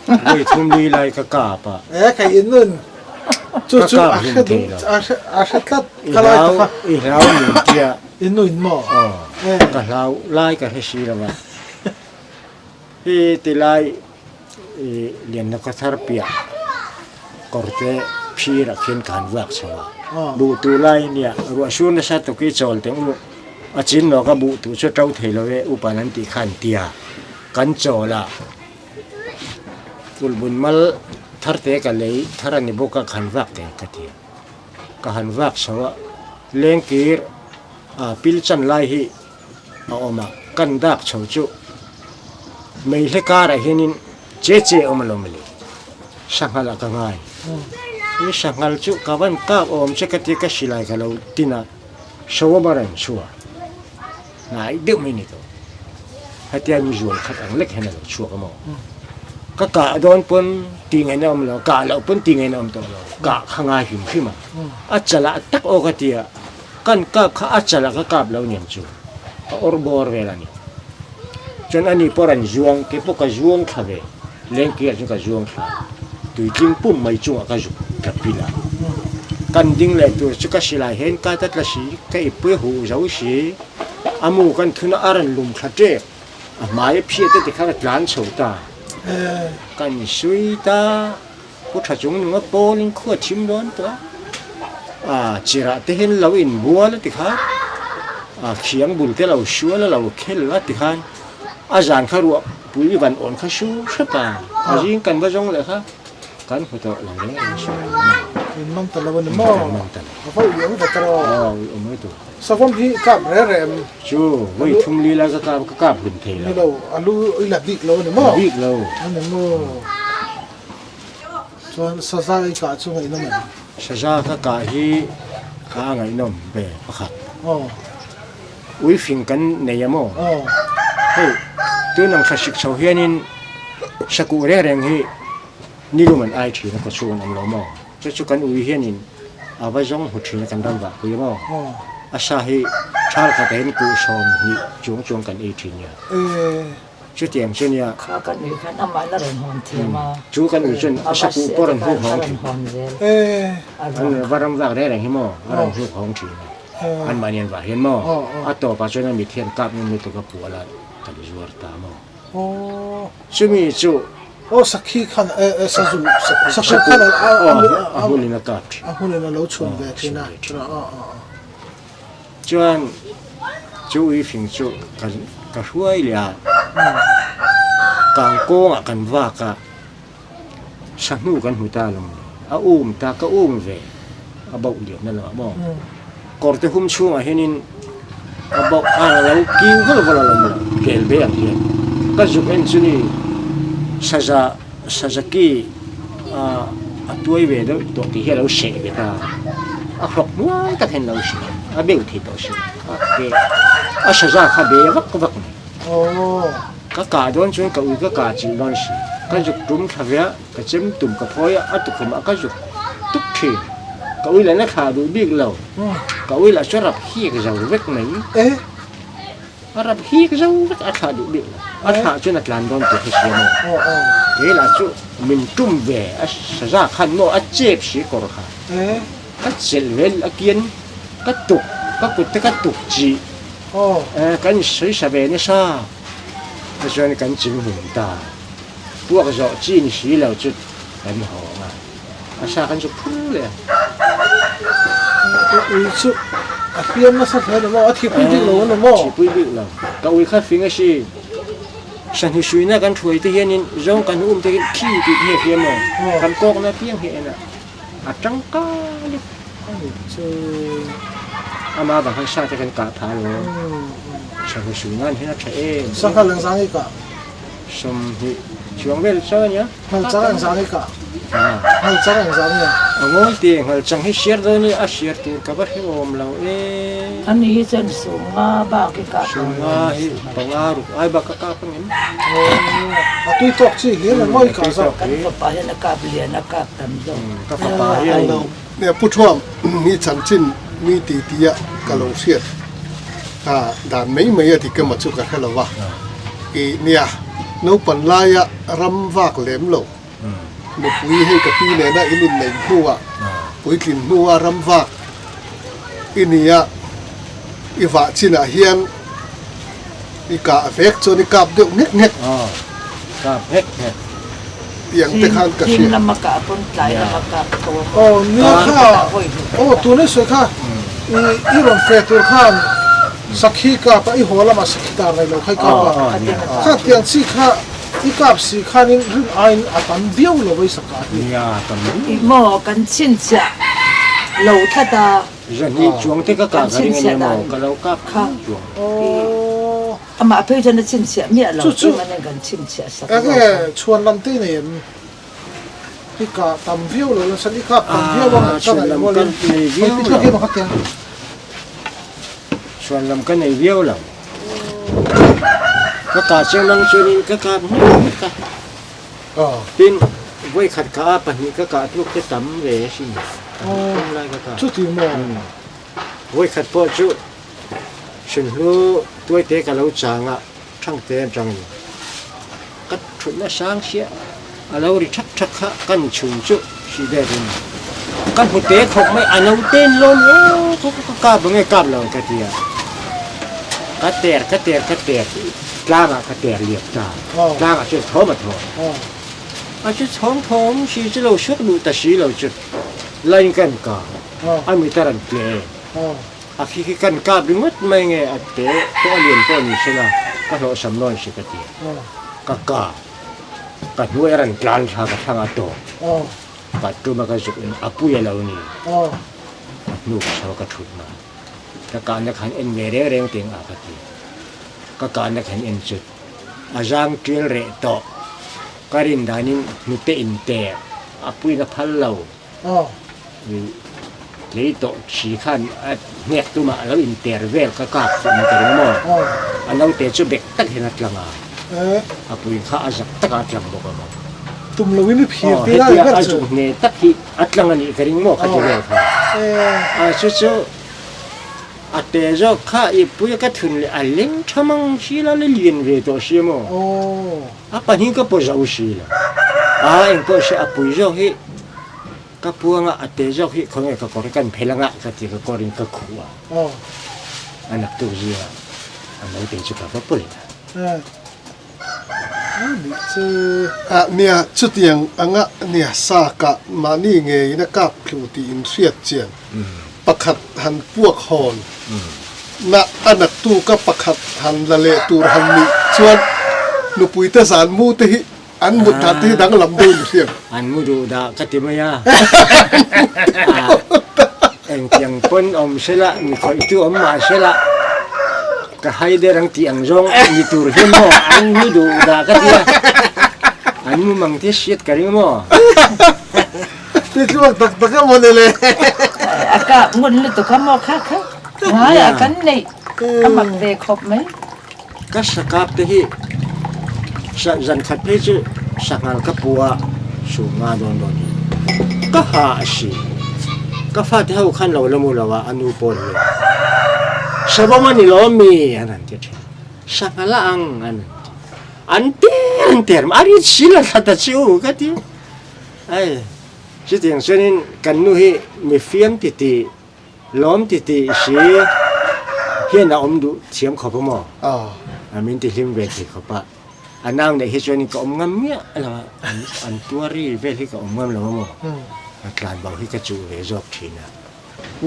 Vawi thum lui lai ka kap a. E kei in nun chu chu a hre duh a hre tlat ka lai tak a. I hlau min tia. In nu in maw? Aw. Ka hlau lai ka hre si lo a. Hi ti lai i lianna ka thar piah kawrte phir ah khian ka han vuak chho a. Buh tuh lai nia ruah sur nasa tuk i chawl teng u a chin lawk a buh tuh chu to thei lo e upan an tih khan tia kan chawl a. Kulhbun mal thar te ka lei thar a ni bawk a, ka han vak teh ka ti a. Ka han vak chho a, lengkir ah pil chan lai hi a awm a, kan dak chho chu mei hle karah hianin che che a awm alawm le, sanghal ah ka ngai. I sanghal chu ka van kak awm che ka ti a, ka silai ka lo tin a, sawm a rawn chhuah. Hnai deuh mai ni tawh. Hetia mi zual khat ang lek hian a lo chhuak a maw? Ka kah dawn pawn tih ngaihna awm lo, kah loh pawn tih ngaihna awm tawh lo. Kah kha ngai hrim hrim a. A chalah tak aw ka ti a, kan kap kha a chalah ka kap lo niang chu. A awr bawr vel a ni. Chuan ani pawh rawn zuang, kei pawh ka zuang thla ve. Lengkir chu ka zuang thla a, tuitling pum mai chungah ka zuk tla pil a. Kan ding leh tur chu ka silai hian ka ta tla si, ka ipui huh zo si. A mu kan thun a, a rawn lum thla tep. A hmai a phiat a tikhan a tlan chho ta. Kan sui ta, pu tha chung nung a pawlin khua thim dawn tawh a. A chirah te hian lo inbual a tikhan, a khiang bul te lo sual a lo khel a tikhan. A zan kha ruah pui van awn kha su hrep a, a zing kan va zawng leh kha kan hmu tawh lo reng reng su ang a. In man ta lo a ni maw? Kan man ta lo. A va ui awm ve ta rawh. Aw ui awm mai tur. Savawm hi kap re re em? Chu, vawi thum li lai ka kap, ka kap hlum thei lo. Ni lo, a lu i la bik lo a ni maw? La bik lo. A ni maw? Chuan saza i kah chu ngaihnawm em? Saza ka kah hi kha a ngaihnawm ve pakhat. Aw. Ui fing kan nei a maw? Hei, tun ang thlasik chho hianin sakuh reng reng hi nilum an ai thin a, kawchhung an awm lo maw? Chu chu kan ui hianin a va zawng hmu thin a, kan ram vah pui a maw? A sa hi thal khatah hian kuh 20 chuang chuang kan ei thin nia. Chutiang chu nia. Kha kan ui khan amah la rawn hawn thiam a. Chu kan ui chuan a sakuh pawh rawn huk hawng thin. An va ram vak reng reng hi maw? A rawn huk hawng thin a. An mahni an vah hian maw? A tawpah chuan a mit hian kap ngam lutuk a pual a kan zuar ta maw? Chumi chu. Aw sakhi khan sazu sakuh khan a hmunin a kap thin. A hmunin a lo chhun ve thin a. Chuan chu ui fing chu kan ka hruai leh a, kang kawngah kan vak a, sahnu kan hmu ta lo ni, a um ta ka um ve a bauh lian na lamah maw, kawrte hum chhungah hianin a bauh a lo kiu vul vul a lo ni lo, kel ve ang hian ka zuk en chu ni saza sazaki a tuai ve deuh tawh tih hi a lo seh ve ta a hlawk hnuai tak hian a lo seh a beuh thei tawh si a ke a saza kha be vak vak mai ka kah dawn chuan ka ui ka kah chilh dawn si ka zuk tum thla ve a ka chem tum ka phawi a a tukhum ah ka zuk tuk thin ka ui leh na thlah duh bik lo ka ui lah chu a rap hik zo vek mai. A rap hik zo vek a thlah duh bik lo. A thlah chuan a tlan dawn tih hi hria maw? Kei lah chu min tum ve a saza khan maw a chep si kawr kha. Ka chelh ve a kian ka tuk ka kut te ka tuk chih kan insawi sa ve nasa. Tichuan kan ching hmun ta. Puak zawh chi ni si lo chu kan hawng a. A sa kan chu phur leh a. Ui chu a hliam nasa hle ni maw? A thihpui bik lo a ni maw? Thihpui bik lo. Ka ui kha fing a si. Sahnu suina kan thuai te hianin zawng kan um te hian khi tih te hi a hliam maw? Kan kawkna piang hi a en a. A tangkai lutuk. Ani chu. Ama bang khan sa te kan kah phah lo. Chhang sui nan hian a tha em. Sanghal ang zang i kah. 20 chuang vel chuang a nia. Nghal chang ang zang i kah. Nghal chang ang zang nia. A ngawi te nghal chang hi siar dawn i a siar tur ka va hre awm lo e. Ani hi chuan 50 bak i kah. 50 hi panga ruk ai bak ka kap ang em. A tui tawk chi hlir ang ngawi kah zawk. Kan fapa hian a kap lian a kap tam zawk. Ka fapa hian. Nia Pu Thuam hi chanchin mi ti tia ka lo hriat a dan mai mai a dik emaw chu ka hre lo va. I nia naupan laia ram vak lem lo nupui hei ka pi nena in inneih hnuah puitlin hnua ram vak i nia i vah chinah hian i kah vek chuan i kap deuh nghek nghek. Kap nghek nghek. Tiang te khan ka hria. Thim lama kah pawn tlai lama kap tho a maw. Aw nia kha aw tun i sawi kha i i rawn fe tur khan sakhi kap a i haw lamah sakhi dar nei lo kha i kap a kha tiang chi kha i kap si khanin rin aiin a tam viau lo a i sakah hi. Nia tam I maw kan chhinchhiah lo tlat a. 200 chuang te ka kah ka ring a nia maw ka lo kap chuang. Aw. Amah phei chuan a chhinchhiah miah lo Chu chu eng an kan chhinchhiah sak zawk enge a. chhuan lam te nei em? I kah tam viau lo nasa i kap tam viau ang Ah ka chhuan ngaih lam rual ka in nei hei viau ti lo. thlak em a kha tiang. Chhuan lam ka nei viau lo. Ka kah chiang lang chuanin ka kap hmel hmel ka. Tin vawikhat kah a pahnih ka kah tluk te tam ve asin. Pahnih tum lai ka kah. Chuti maw? Vawikhat pawh chu Sunhlu tuaite ka lo chang a, thangte atangin ka thutna sang chiah a lo ri thak thak kha kan chhun chu si vekin ka hmu te khawp mai a lo ten lawm e ka ka kap ang e kap lo ka ti a, ka ter ka ter ka ter tlangah ka ter liak ta, tlangah chuan thawm a thaw a chu chhawng thawm si chu lo suak duh ta si lo chu line kan ka a meter an tle. A khi khi kan kap ringawt mai nge a te pawh a lian pawh ni sela ka hlawhsam nawn si ka ti a. Ka kap ka hnuai a rawn tlan thla ka thlang a tawp ka tum a ka zuk in a pui a lo ni a hnu ka chho ka thut na ka kahna khan en ve reng reng teng a ka ti ka kahna khan en chut a zang tial reh tawh ka rin danin hnute in ter a puiin a phal lo. Lei tawh thi khan a hnek tumah a lo inter vel ka kap tih ni ka ring maw? A naute chu bek tak hian a tlang a, a pui kha a zak takah a tlang bawk a maw? Tum loin i phir tir a ni ber chu. Hetia a zuk hne tak hi a tlang a nih ka ring maw kha ti vel kha. A chu chu a te zawk kha i pui ka thun leh a leng tha mang si la, la lian ve tawh si maw? A pahnih ka pawh zo si lo. A engpawh se a pui zawk hi ka puanga a te zawk hi khawnge ka kawr kan phel anga ka ti ka kawr in ka khuh a. A naktuk zingah a naute chu ka va pawlh a. A nia chutiang anga nia sa kah mahni ngeiin a kap thlu tih in hriat chian pakhat han puak hawn na a naktuk a pakhat han la leh tur han nih chuan nupui te zan mu te hi an mut dan te hi danglam deuh ni hriat. An mu duh dah ka ti mai a, engtiang pawn awm sela mi khawih tu awm mah sela ka hai der ang tih ang zawng ni tur hi maw an mu duh dah ka ti a, an mu mang te hriat ka ring maw. Ti tluak tak tak a maw ni le. A kap ngun lutuk a maw kha kha ngai ah kan neih a mak ve khawp mai. Ka sakap te hi zan khat phei chu sanghal ka pu a sum nga dawn dawn hi ka ha a si. Ka fate ho khan lo la mu lo a a nu pawn hian savawm a ni lawm mi an han ti thin. Sanghal a ang an han ti. An ter an ter a rit si la thla ta chu ka ti. Hei, chutiang chuanin kan nu hi mi fiam titi, lawm titi si hian a awm duh thiam khawp a maw? A min ti hlim ve thei khawp a, a nau neih hi chuanin ka awm ngam miah lo a, an tuar ri vel hi ka awm ngam lo a maw? A tlan bo hi ka chuh ve zawk thin a.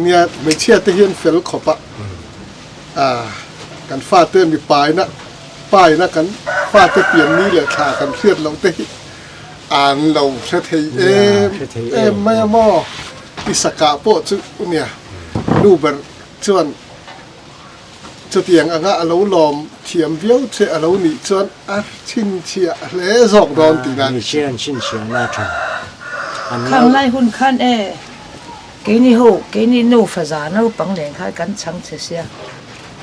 Nia, hmeichhia te hian fel khawp a, kan fate mi paina, paina kan fate pianni leh thla kan hriat loh te hi an lo hre thei em em mai a maw? I sakah pawh chu nia nu ber chuan chutiang anga a lo lawm thiam viau che a lo nih chuan a chhinchhiah hle zawk dawn tihna a ni. Ni an chhinchhiahna tha an lo. Khang lai hun khan e, keini ho, keini nufa za naupang nen khan kan chhang che sia,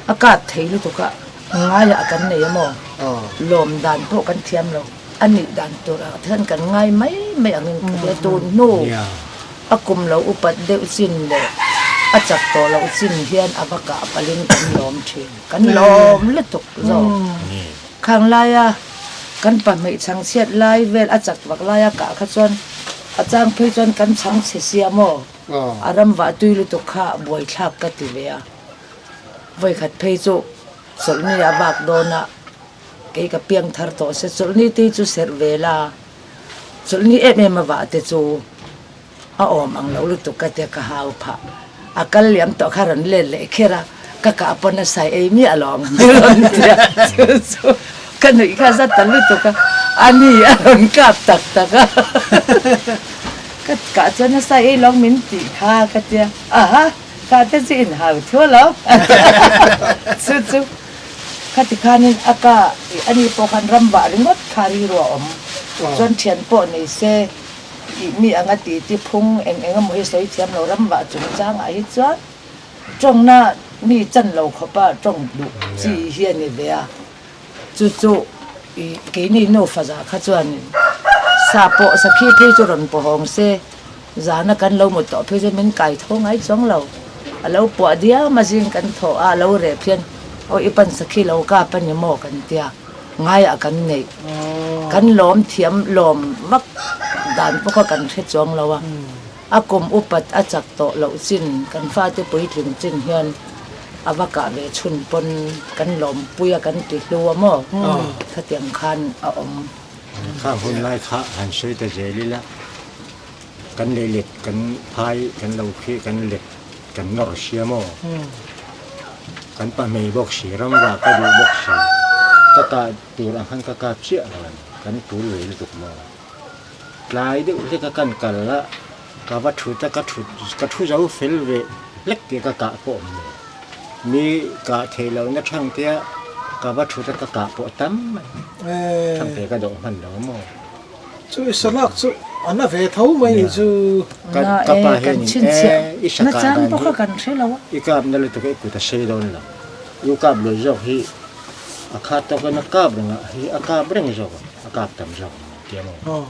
a kap thei lutuk a, ngaiah kan nei a maw? Lawm dan pawh kan thiam lo. A nih dan tur ah hian kan ngai mai mai angin ka hria. Tun hnu a kum lo upat deuh chin leh a chak tawh loh chin hian a va kah palhin kan lawm thin. Kan lawm lutuk zawk. Khang laia kan pahmei chhang chhiat lai vel a chak vak laia kah kha chuan a chang phei chuan kan chhang chhe sia maw? A ram vah tui lutuk kha buaithlak ka ti ve a. Vawikhat phei chu chawlhni a bak dawn a. Kei ka piang thar tawh se chawlhni te chu serh ve la, chawlhni em em a vah te chu a awm ang lo lutuk ka tia ka hau phah. A kal liam tawh kha rawn let leh kher a, ka kah pawn a sai ei miah lo ang a rawn ti a, chu chu ka nuih kha za ta lutuk a, a ni a rawn kap tak tak a, ka kah chuan a sai ei lo ang min tih kha ka tia, aha kah te chu in hau thu lo chu chu. Khati khanin a ka i ani pawh khan ram vah ringawt kha rilru a awm. Chuan thian pawh nei se i mi anga ti ti phung eng eng emaw hi sawi thiam lo ram vah chungchangah hi chuan tawngna mi chan lo khawpa tawng duh chi hi a ni ve a. Chu chu i keini nufa zah kha chuanin sa pawh sakhi phei chu rawn pawhawng se zana kan lo mu tawh phei chuan min kai tho ngai chuang lo. A lo puah diam a zing kan thawh a, a lo reh phian, Aw i pan sakhi lo kap a ni maw kan tia, ngaiah kan neih. Kan lawm thiam lawm vak dan pawh kha kan hre chuang lo a. A kum upat a chak tawh loh chin kan fate puitling chin hian a va kah ve chhun pawn kan lawmpui a kan ti hlu a maw? Khatiang khan a awm. Kha hun lai kha han sawi ta zel ila. Kan lei let kan phai kan lo khi kan let kan nawr sia maw? Kan pa hmei bawk si, ram vah ka duh bawk si, ka kah tur ang khan ka kap chiah lo a ni, kan tul ve lutuk maw? Tlai deuh hlek a kan kal a, ka va thut a, ka thut ka thu zo fel ve hlek tih ka kah pawh awm lo. Mi kah theih lohna thang te a ka va thut a ka kah pawh tam mai, thang te ka dawh hman lo maw? Chu i salak chu a na ve tho mai nih chu. Na Ka pa e, kan hianin chhinchhiah e i na sakah chang dan pawh hi kha kan hre lo a. I kap na lutuk a i kut a sei dawn lo. I kap lui zawk hi a khat tawk in a kap reng a, hi a kap reng zawk ang, a kap tam zawk ang a tia maw? Aw,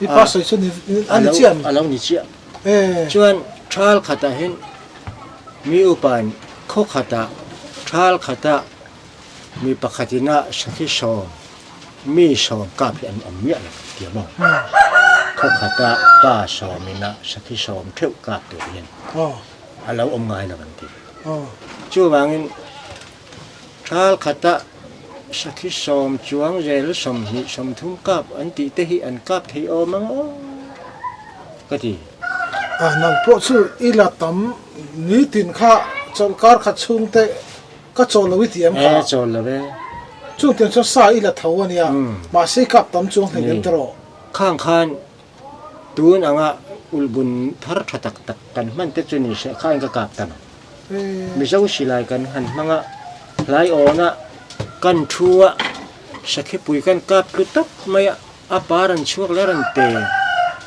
i pa sawi chu ni a ni chiah mi? A lo ni chiah. E. Chuan thal khatah hian mi upain khaw khatah thal khatah mi pakhatin a sakhi sawm Mi sawm kap hi an awm miah lo ti a maw? Khaw khata pa sawmina sakhi sawm theuh kap tur hian a lo awm ngai lo an ti. Chuvangin thal khata sakhi sawm chuang zel 20 30 kap an tih te hi an kap thei awm ang aw ka ti. A nang pawh chu i la tam nitin kha chawlhkar khat chhungte Ka chawl lo i ti em kha? E, chawl lo e. Chung tiang chuan sa i la tho a nia, mahse i kap tam chuang hlei lem tawh. Khang khan tun anga ulhbun thar tha tak tak kan hman te chu ni se khain ka kap ta lo. Mizo silai kan han hmang a, hlai awna kan thu a, sakhipui kan kap tlu tawp mai a, a par an chhuak leh a rawn pe,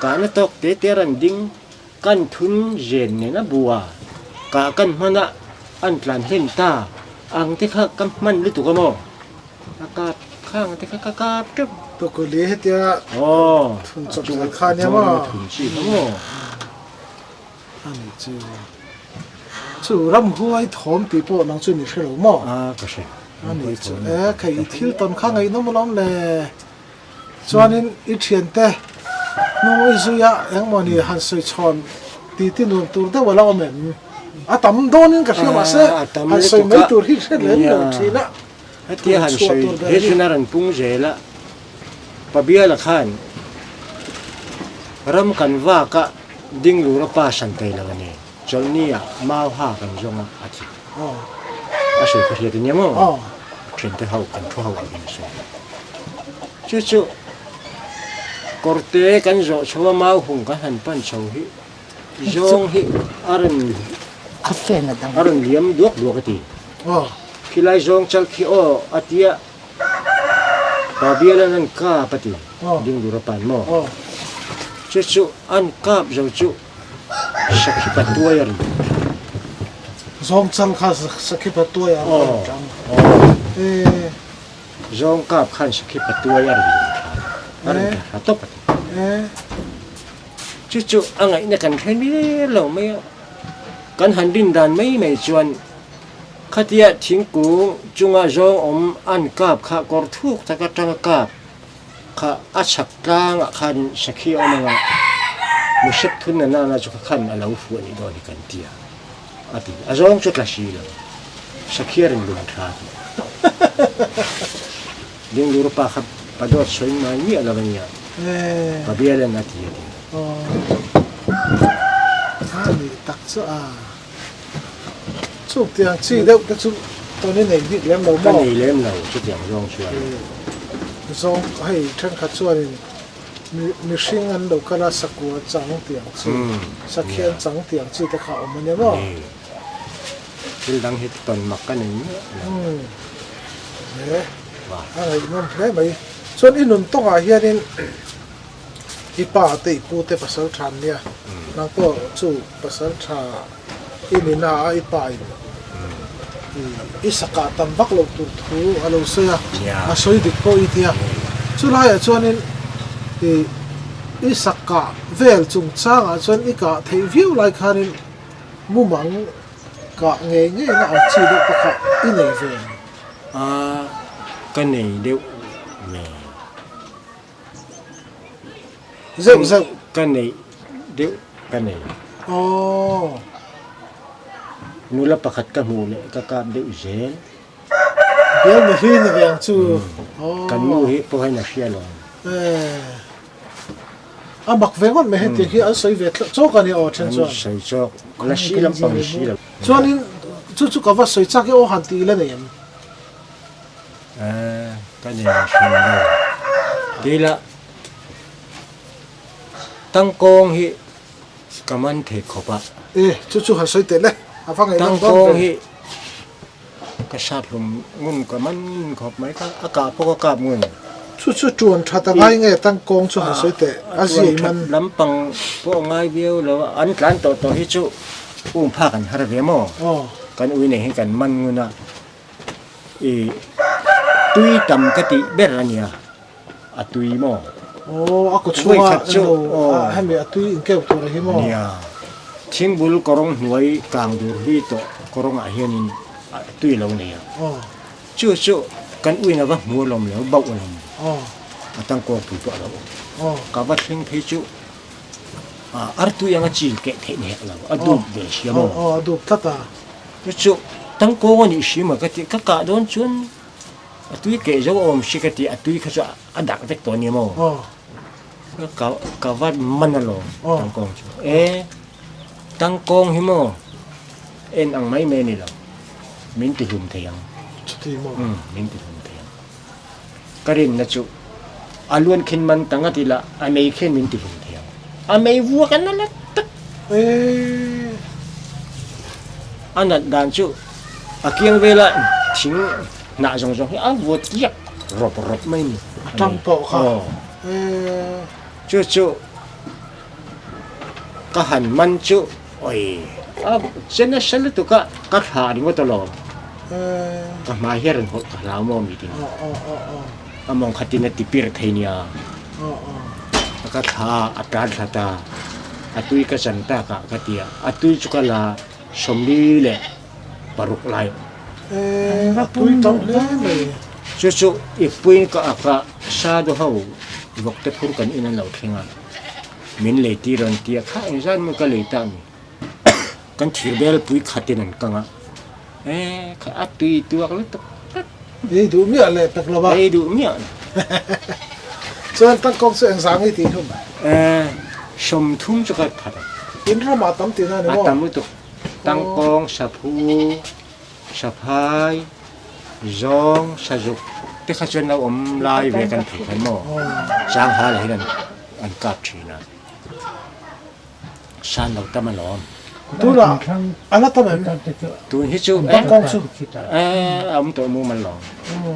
kahna tawk te te a rawn ding. Kan thun zen nen a bua kah kan hman a, an tlan hlen ta ang te kha ka hman lutuk a maw? A kap khang te kha ka kap teuh. Tawkawli hetia thun chawp zel kha nia maw? Thun chi kha maw? A ni chu. Chu ramhuai thawm tih pawh nang chu ni hre lo maw? A ka hre. A ni chu e, khei i thil tawn kha ngaihnawm alawm le. Chuanin i thiante hnung i zui a, engmaw ni han sawi chhawn ti ti nuam tur deuh a la awm em? A tam dawnin ka hria mahse han sawi mai tur hi hre lem lo thin a, Hetia han sawi he chuna rawn pung zel a, Pabiala khan ram kan vak a ding lur a pa san thei lo a ni, chawlhni ah mau ha kan zawng a a ti. A sawi kha hriat ania maw? Thiante ho kan thu ho ang in a sawi. Chu chu kawrte kan zawh chho a mau hung kan han pan chho hi Zawng hi a rawn A fan a dang. A rawn liam duak duak a ti. Aw. Khilai zawng chal khi aw a tia pa bialan an kap a ti. Aw. Ding dur a pan maw? Aw. Chu chu an kap zo chu sakhi patuai a rawn tang. Zawng chal kha sakhi patuai a rawn tang. Aw. Aw. E. Zawng kap khan sakhi patuai a rawn tang. A rawn tla thla tawp a ti. E. Chu chu a ngaihna kan hre mial lo mai a, kan han rin dan mai mai chuan khatia thingkung chunga zawng awm an kap kha kawr thuk tak atanga kap kha a chhak tlangah khan sakhi a awm ang a, musep thun na nana chu kha khan a lo fuh a nih dawn hi kan ti a, a ti. A zawng chu tla si lo, sakhi a rawn lung tha tih. Dinglur pa kha pa dawt sawi ngai miah lo a nia, pa bial in a ti a ti. A nih tak chu a. Chutiang chi deuh te chu tawn i nei bik lem lo maw? Ka nei lem lo chutiang zawng chuan. Zawng hei thenkhat chuanin mihring an lo kal a sakua chang tiang chi, sakhian chang tiang chi te kha a awm a nia maw? Thil dang hi tawn mak ka nei miah lo. He a ngaihnawm hle mai. Chuan i nun tawngah hianin i pa te i pu te pasal tha an nia. Nang pawh chu pasal tha i ni na a i pa in i sakah tam vak loh tur thu a lo sawi a, a sawi dik pawh i tia. Chu laiah chuanin i i sakah vel chungchangah chuan i kah theih viau lai khanin Mumang kah ngei ngei na ang chi deuh te kha i nei ve ang. A, ka nei deuh ve. Zeuh zeuh. Ka neih deuh ka nei. Aww. Nula pakhat ka hmuh leh ka kap deuh zel. Bial ni hlui ni ve ang chu. Aww. Kan nu hi pawh hian a hria lo. Eeh. A mak ve ngawt mai hetiang hi an sawi ve chawk a ni aw then chuan. An sawi chawk, la si lampang hi si lo. Chuanin chu chu ka va sawi chak i aw han tih ila nei em? Eh, ka nei hran lo. Tila tangkawng hi ka man thei khawp a. Eh, chu chu han sawi teh le, a va ngaihnawm dawn ve. Tangkawng hi Ka sat hlum ngun ka man ngun khawp mai kha, a kah pawh ka kap ngun. Chu chu tuan that a ngai nge tangkawng chu han sawi teh, a ziai man. Tuan that lampang pawh a ngai viau lo a, an tlan tawh tawh hi chu um phak an har ve maw? Kan ui nei hi kan man ngun a, i tui tam ka tih ber a nia, a tui maw? Aw, a kaw chhunga englo hemi a tui inkeu tur a hi maw? Nia, thingbul kawrawng hnuai kang dur hlui tawh kawrawngah hianin a tui lo nei a. Chu chu kan uina va hmu alawm lo, bauh alawm. A tangkawng pui pawh a lo awm. Ka va thleng phei chu ar tui anga chil keh theih ni hek lo, a dup ve sia maw? Aw, a dup tlat a. Chu chu tangkawng a nih hrim a ka ti, ka kah dawn chuan A tui keh zo awm si ka ti, a tui kha chu a dak vek tawh nia maw? Ka ka va man alawm tangkawng chu. E tangkawng hi maw en ang mai mai a ni lo, min ti hlum thei ang. Chuti maw? Umm min ti hlum thei ang. Ka rinna chu a luan khin man ta ngat ila a mei khian min ti hlum thei ang. A mei vuak a na la tak. E. A nat dan chu A kiang vela thing hnah zawng zawng hi a vawt kiak rawp rawp mai a ni. A tang pawh kha. Aw. Chu chu ka han man chu oi a che nasa lutuk a ka thlah ringawt alawm. Ka hmai hi a rawn hawlh ka hlau maw mi tin. A mawng khatin a ti pir thei nia. Ka thla a tan thla ta a tui ka chan tak ah ka ti a, a tui chu ka la 46 lai. Eee, a pui tam hle mai. Chu chu i puiin ka ak a, Sado ho vawk te phur kan in an lo thleng a, min lei tir an ti a, kha engzat maw ka lei ta mi, kan thir bel pui khatin an kang a, eee kha a tui tuak lutuk tlat. Ei duh miah leh pek lo a. Ei duh miah lo. Chuan tangkawng chu engzah nge tih hlum? Eee, 30 chu ka that a. In ramah tam tihna a ni maw? A tam lutuk. Tangkawng, saphu, saphai, zawng, sazuk te kha chuan lo awm lai ve kan thei khan maw? Sangha lah hian an kap thin a. San lo tam alawm. Tunah a la tam em? Tun hi chu Bangkawng chu. E a awm tawh mumal lo.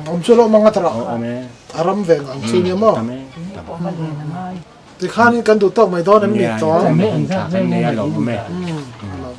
Awm chu lo mang a tara. Awm e. A ram ve ang chu nia maw? Tam e. Tam. Tikhanin kan duh tawk mai dawn em ni tawng? Nia, hun tha kan nei a lawm awm e.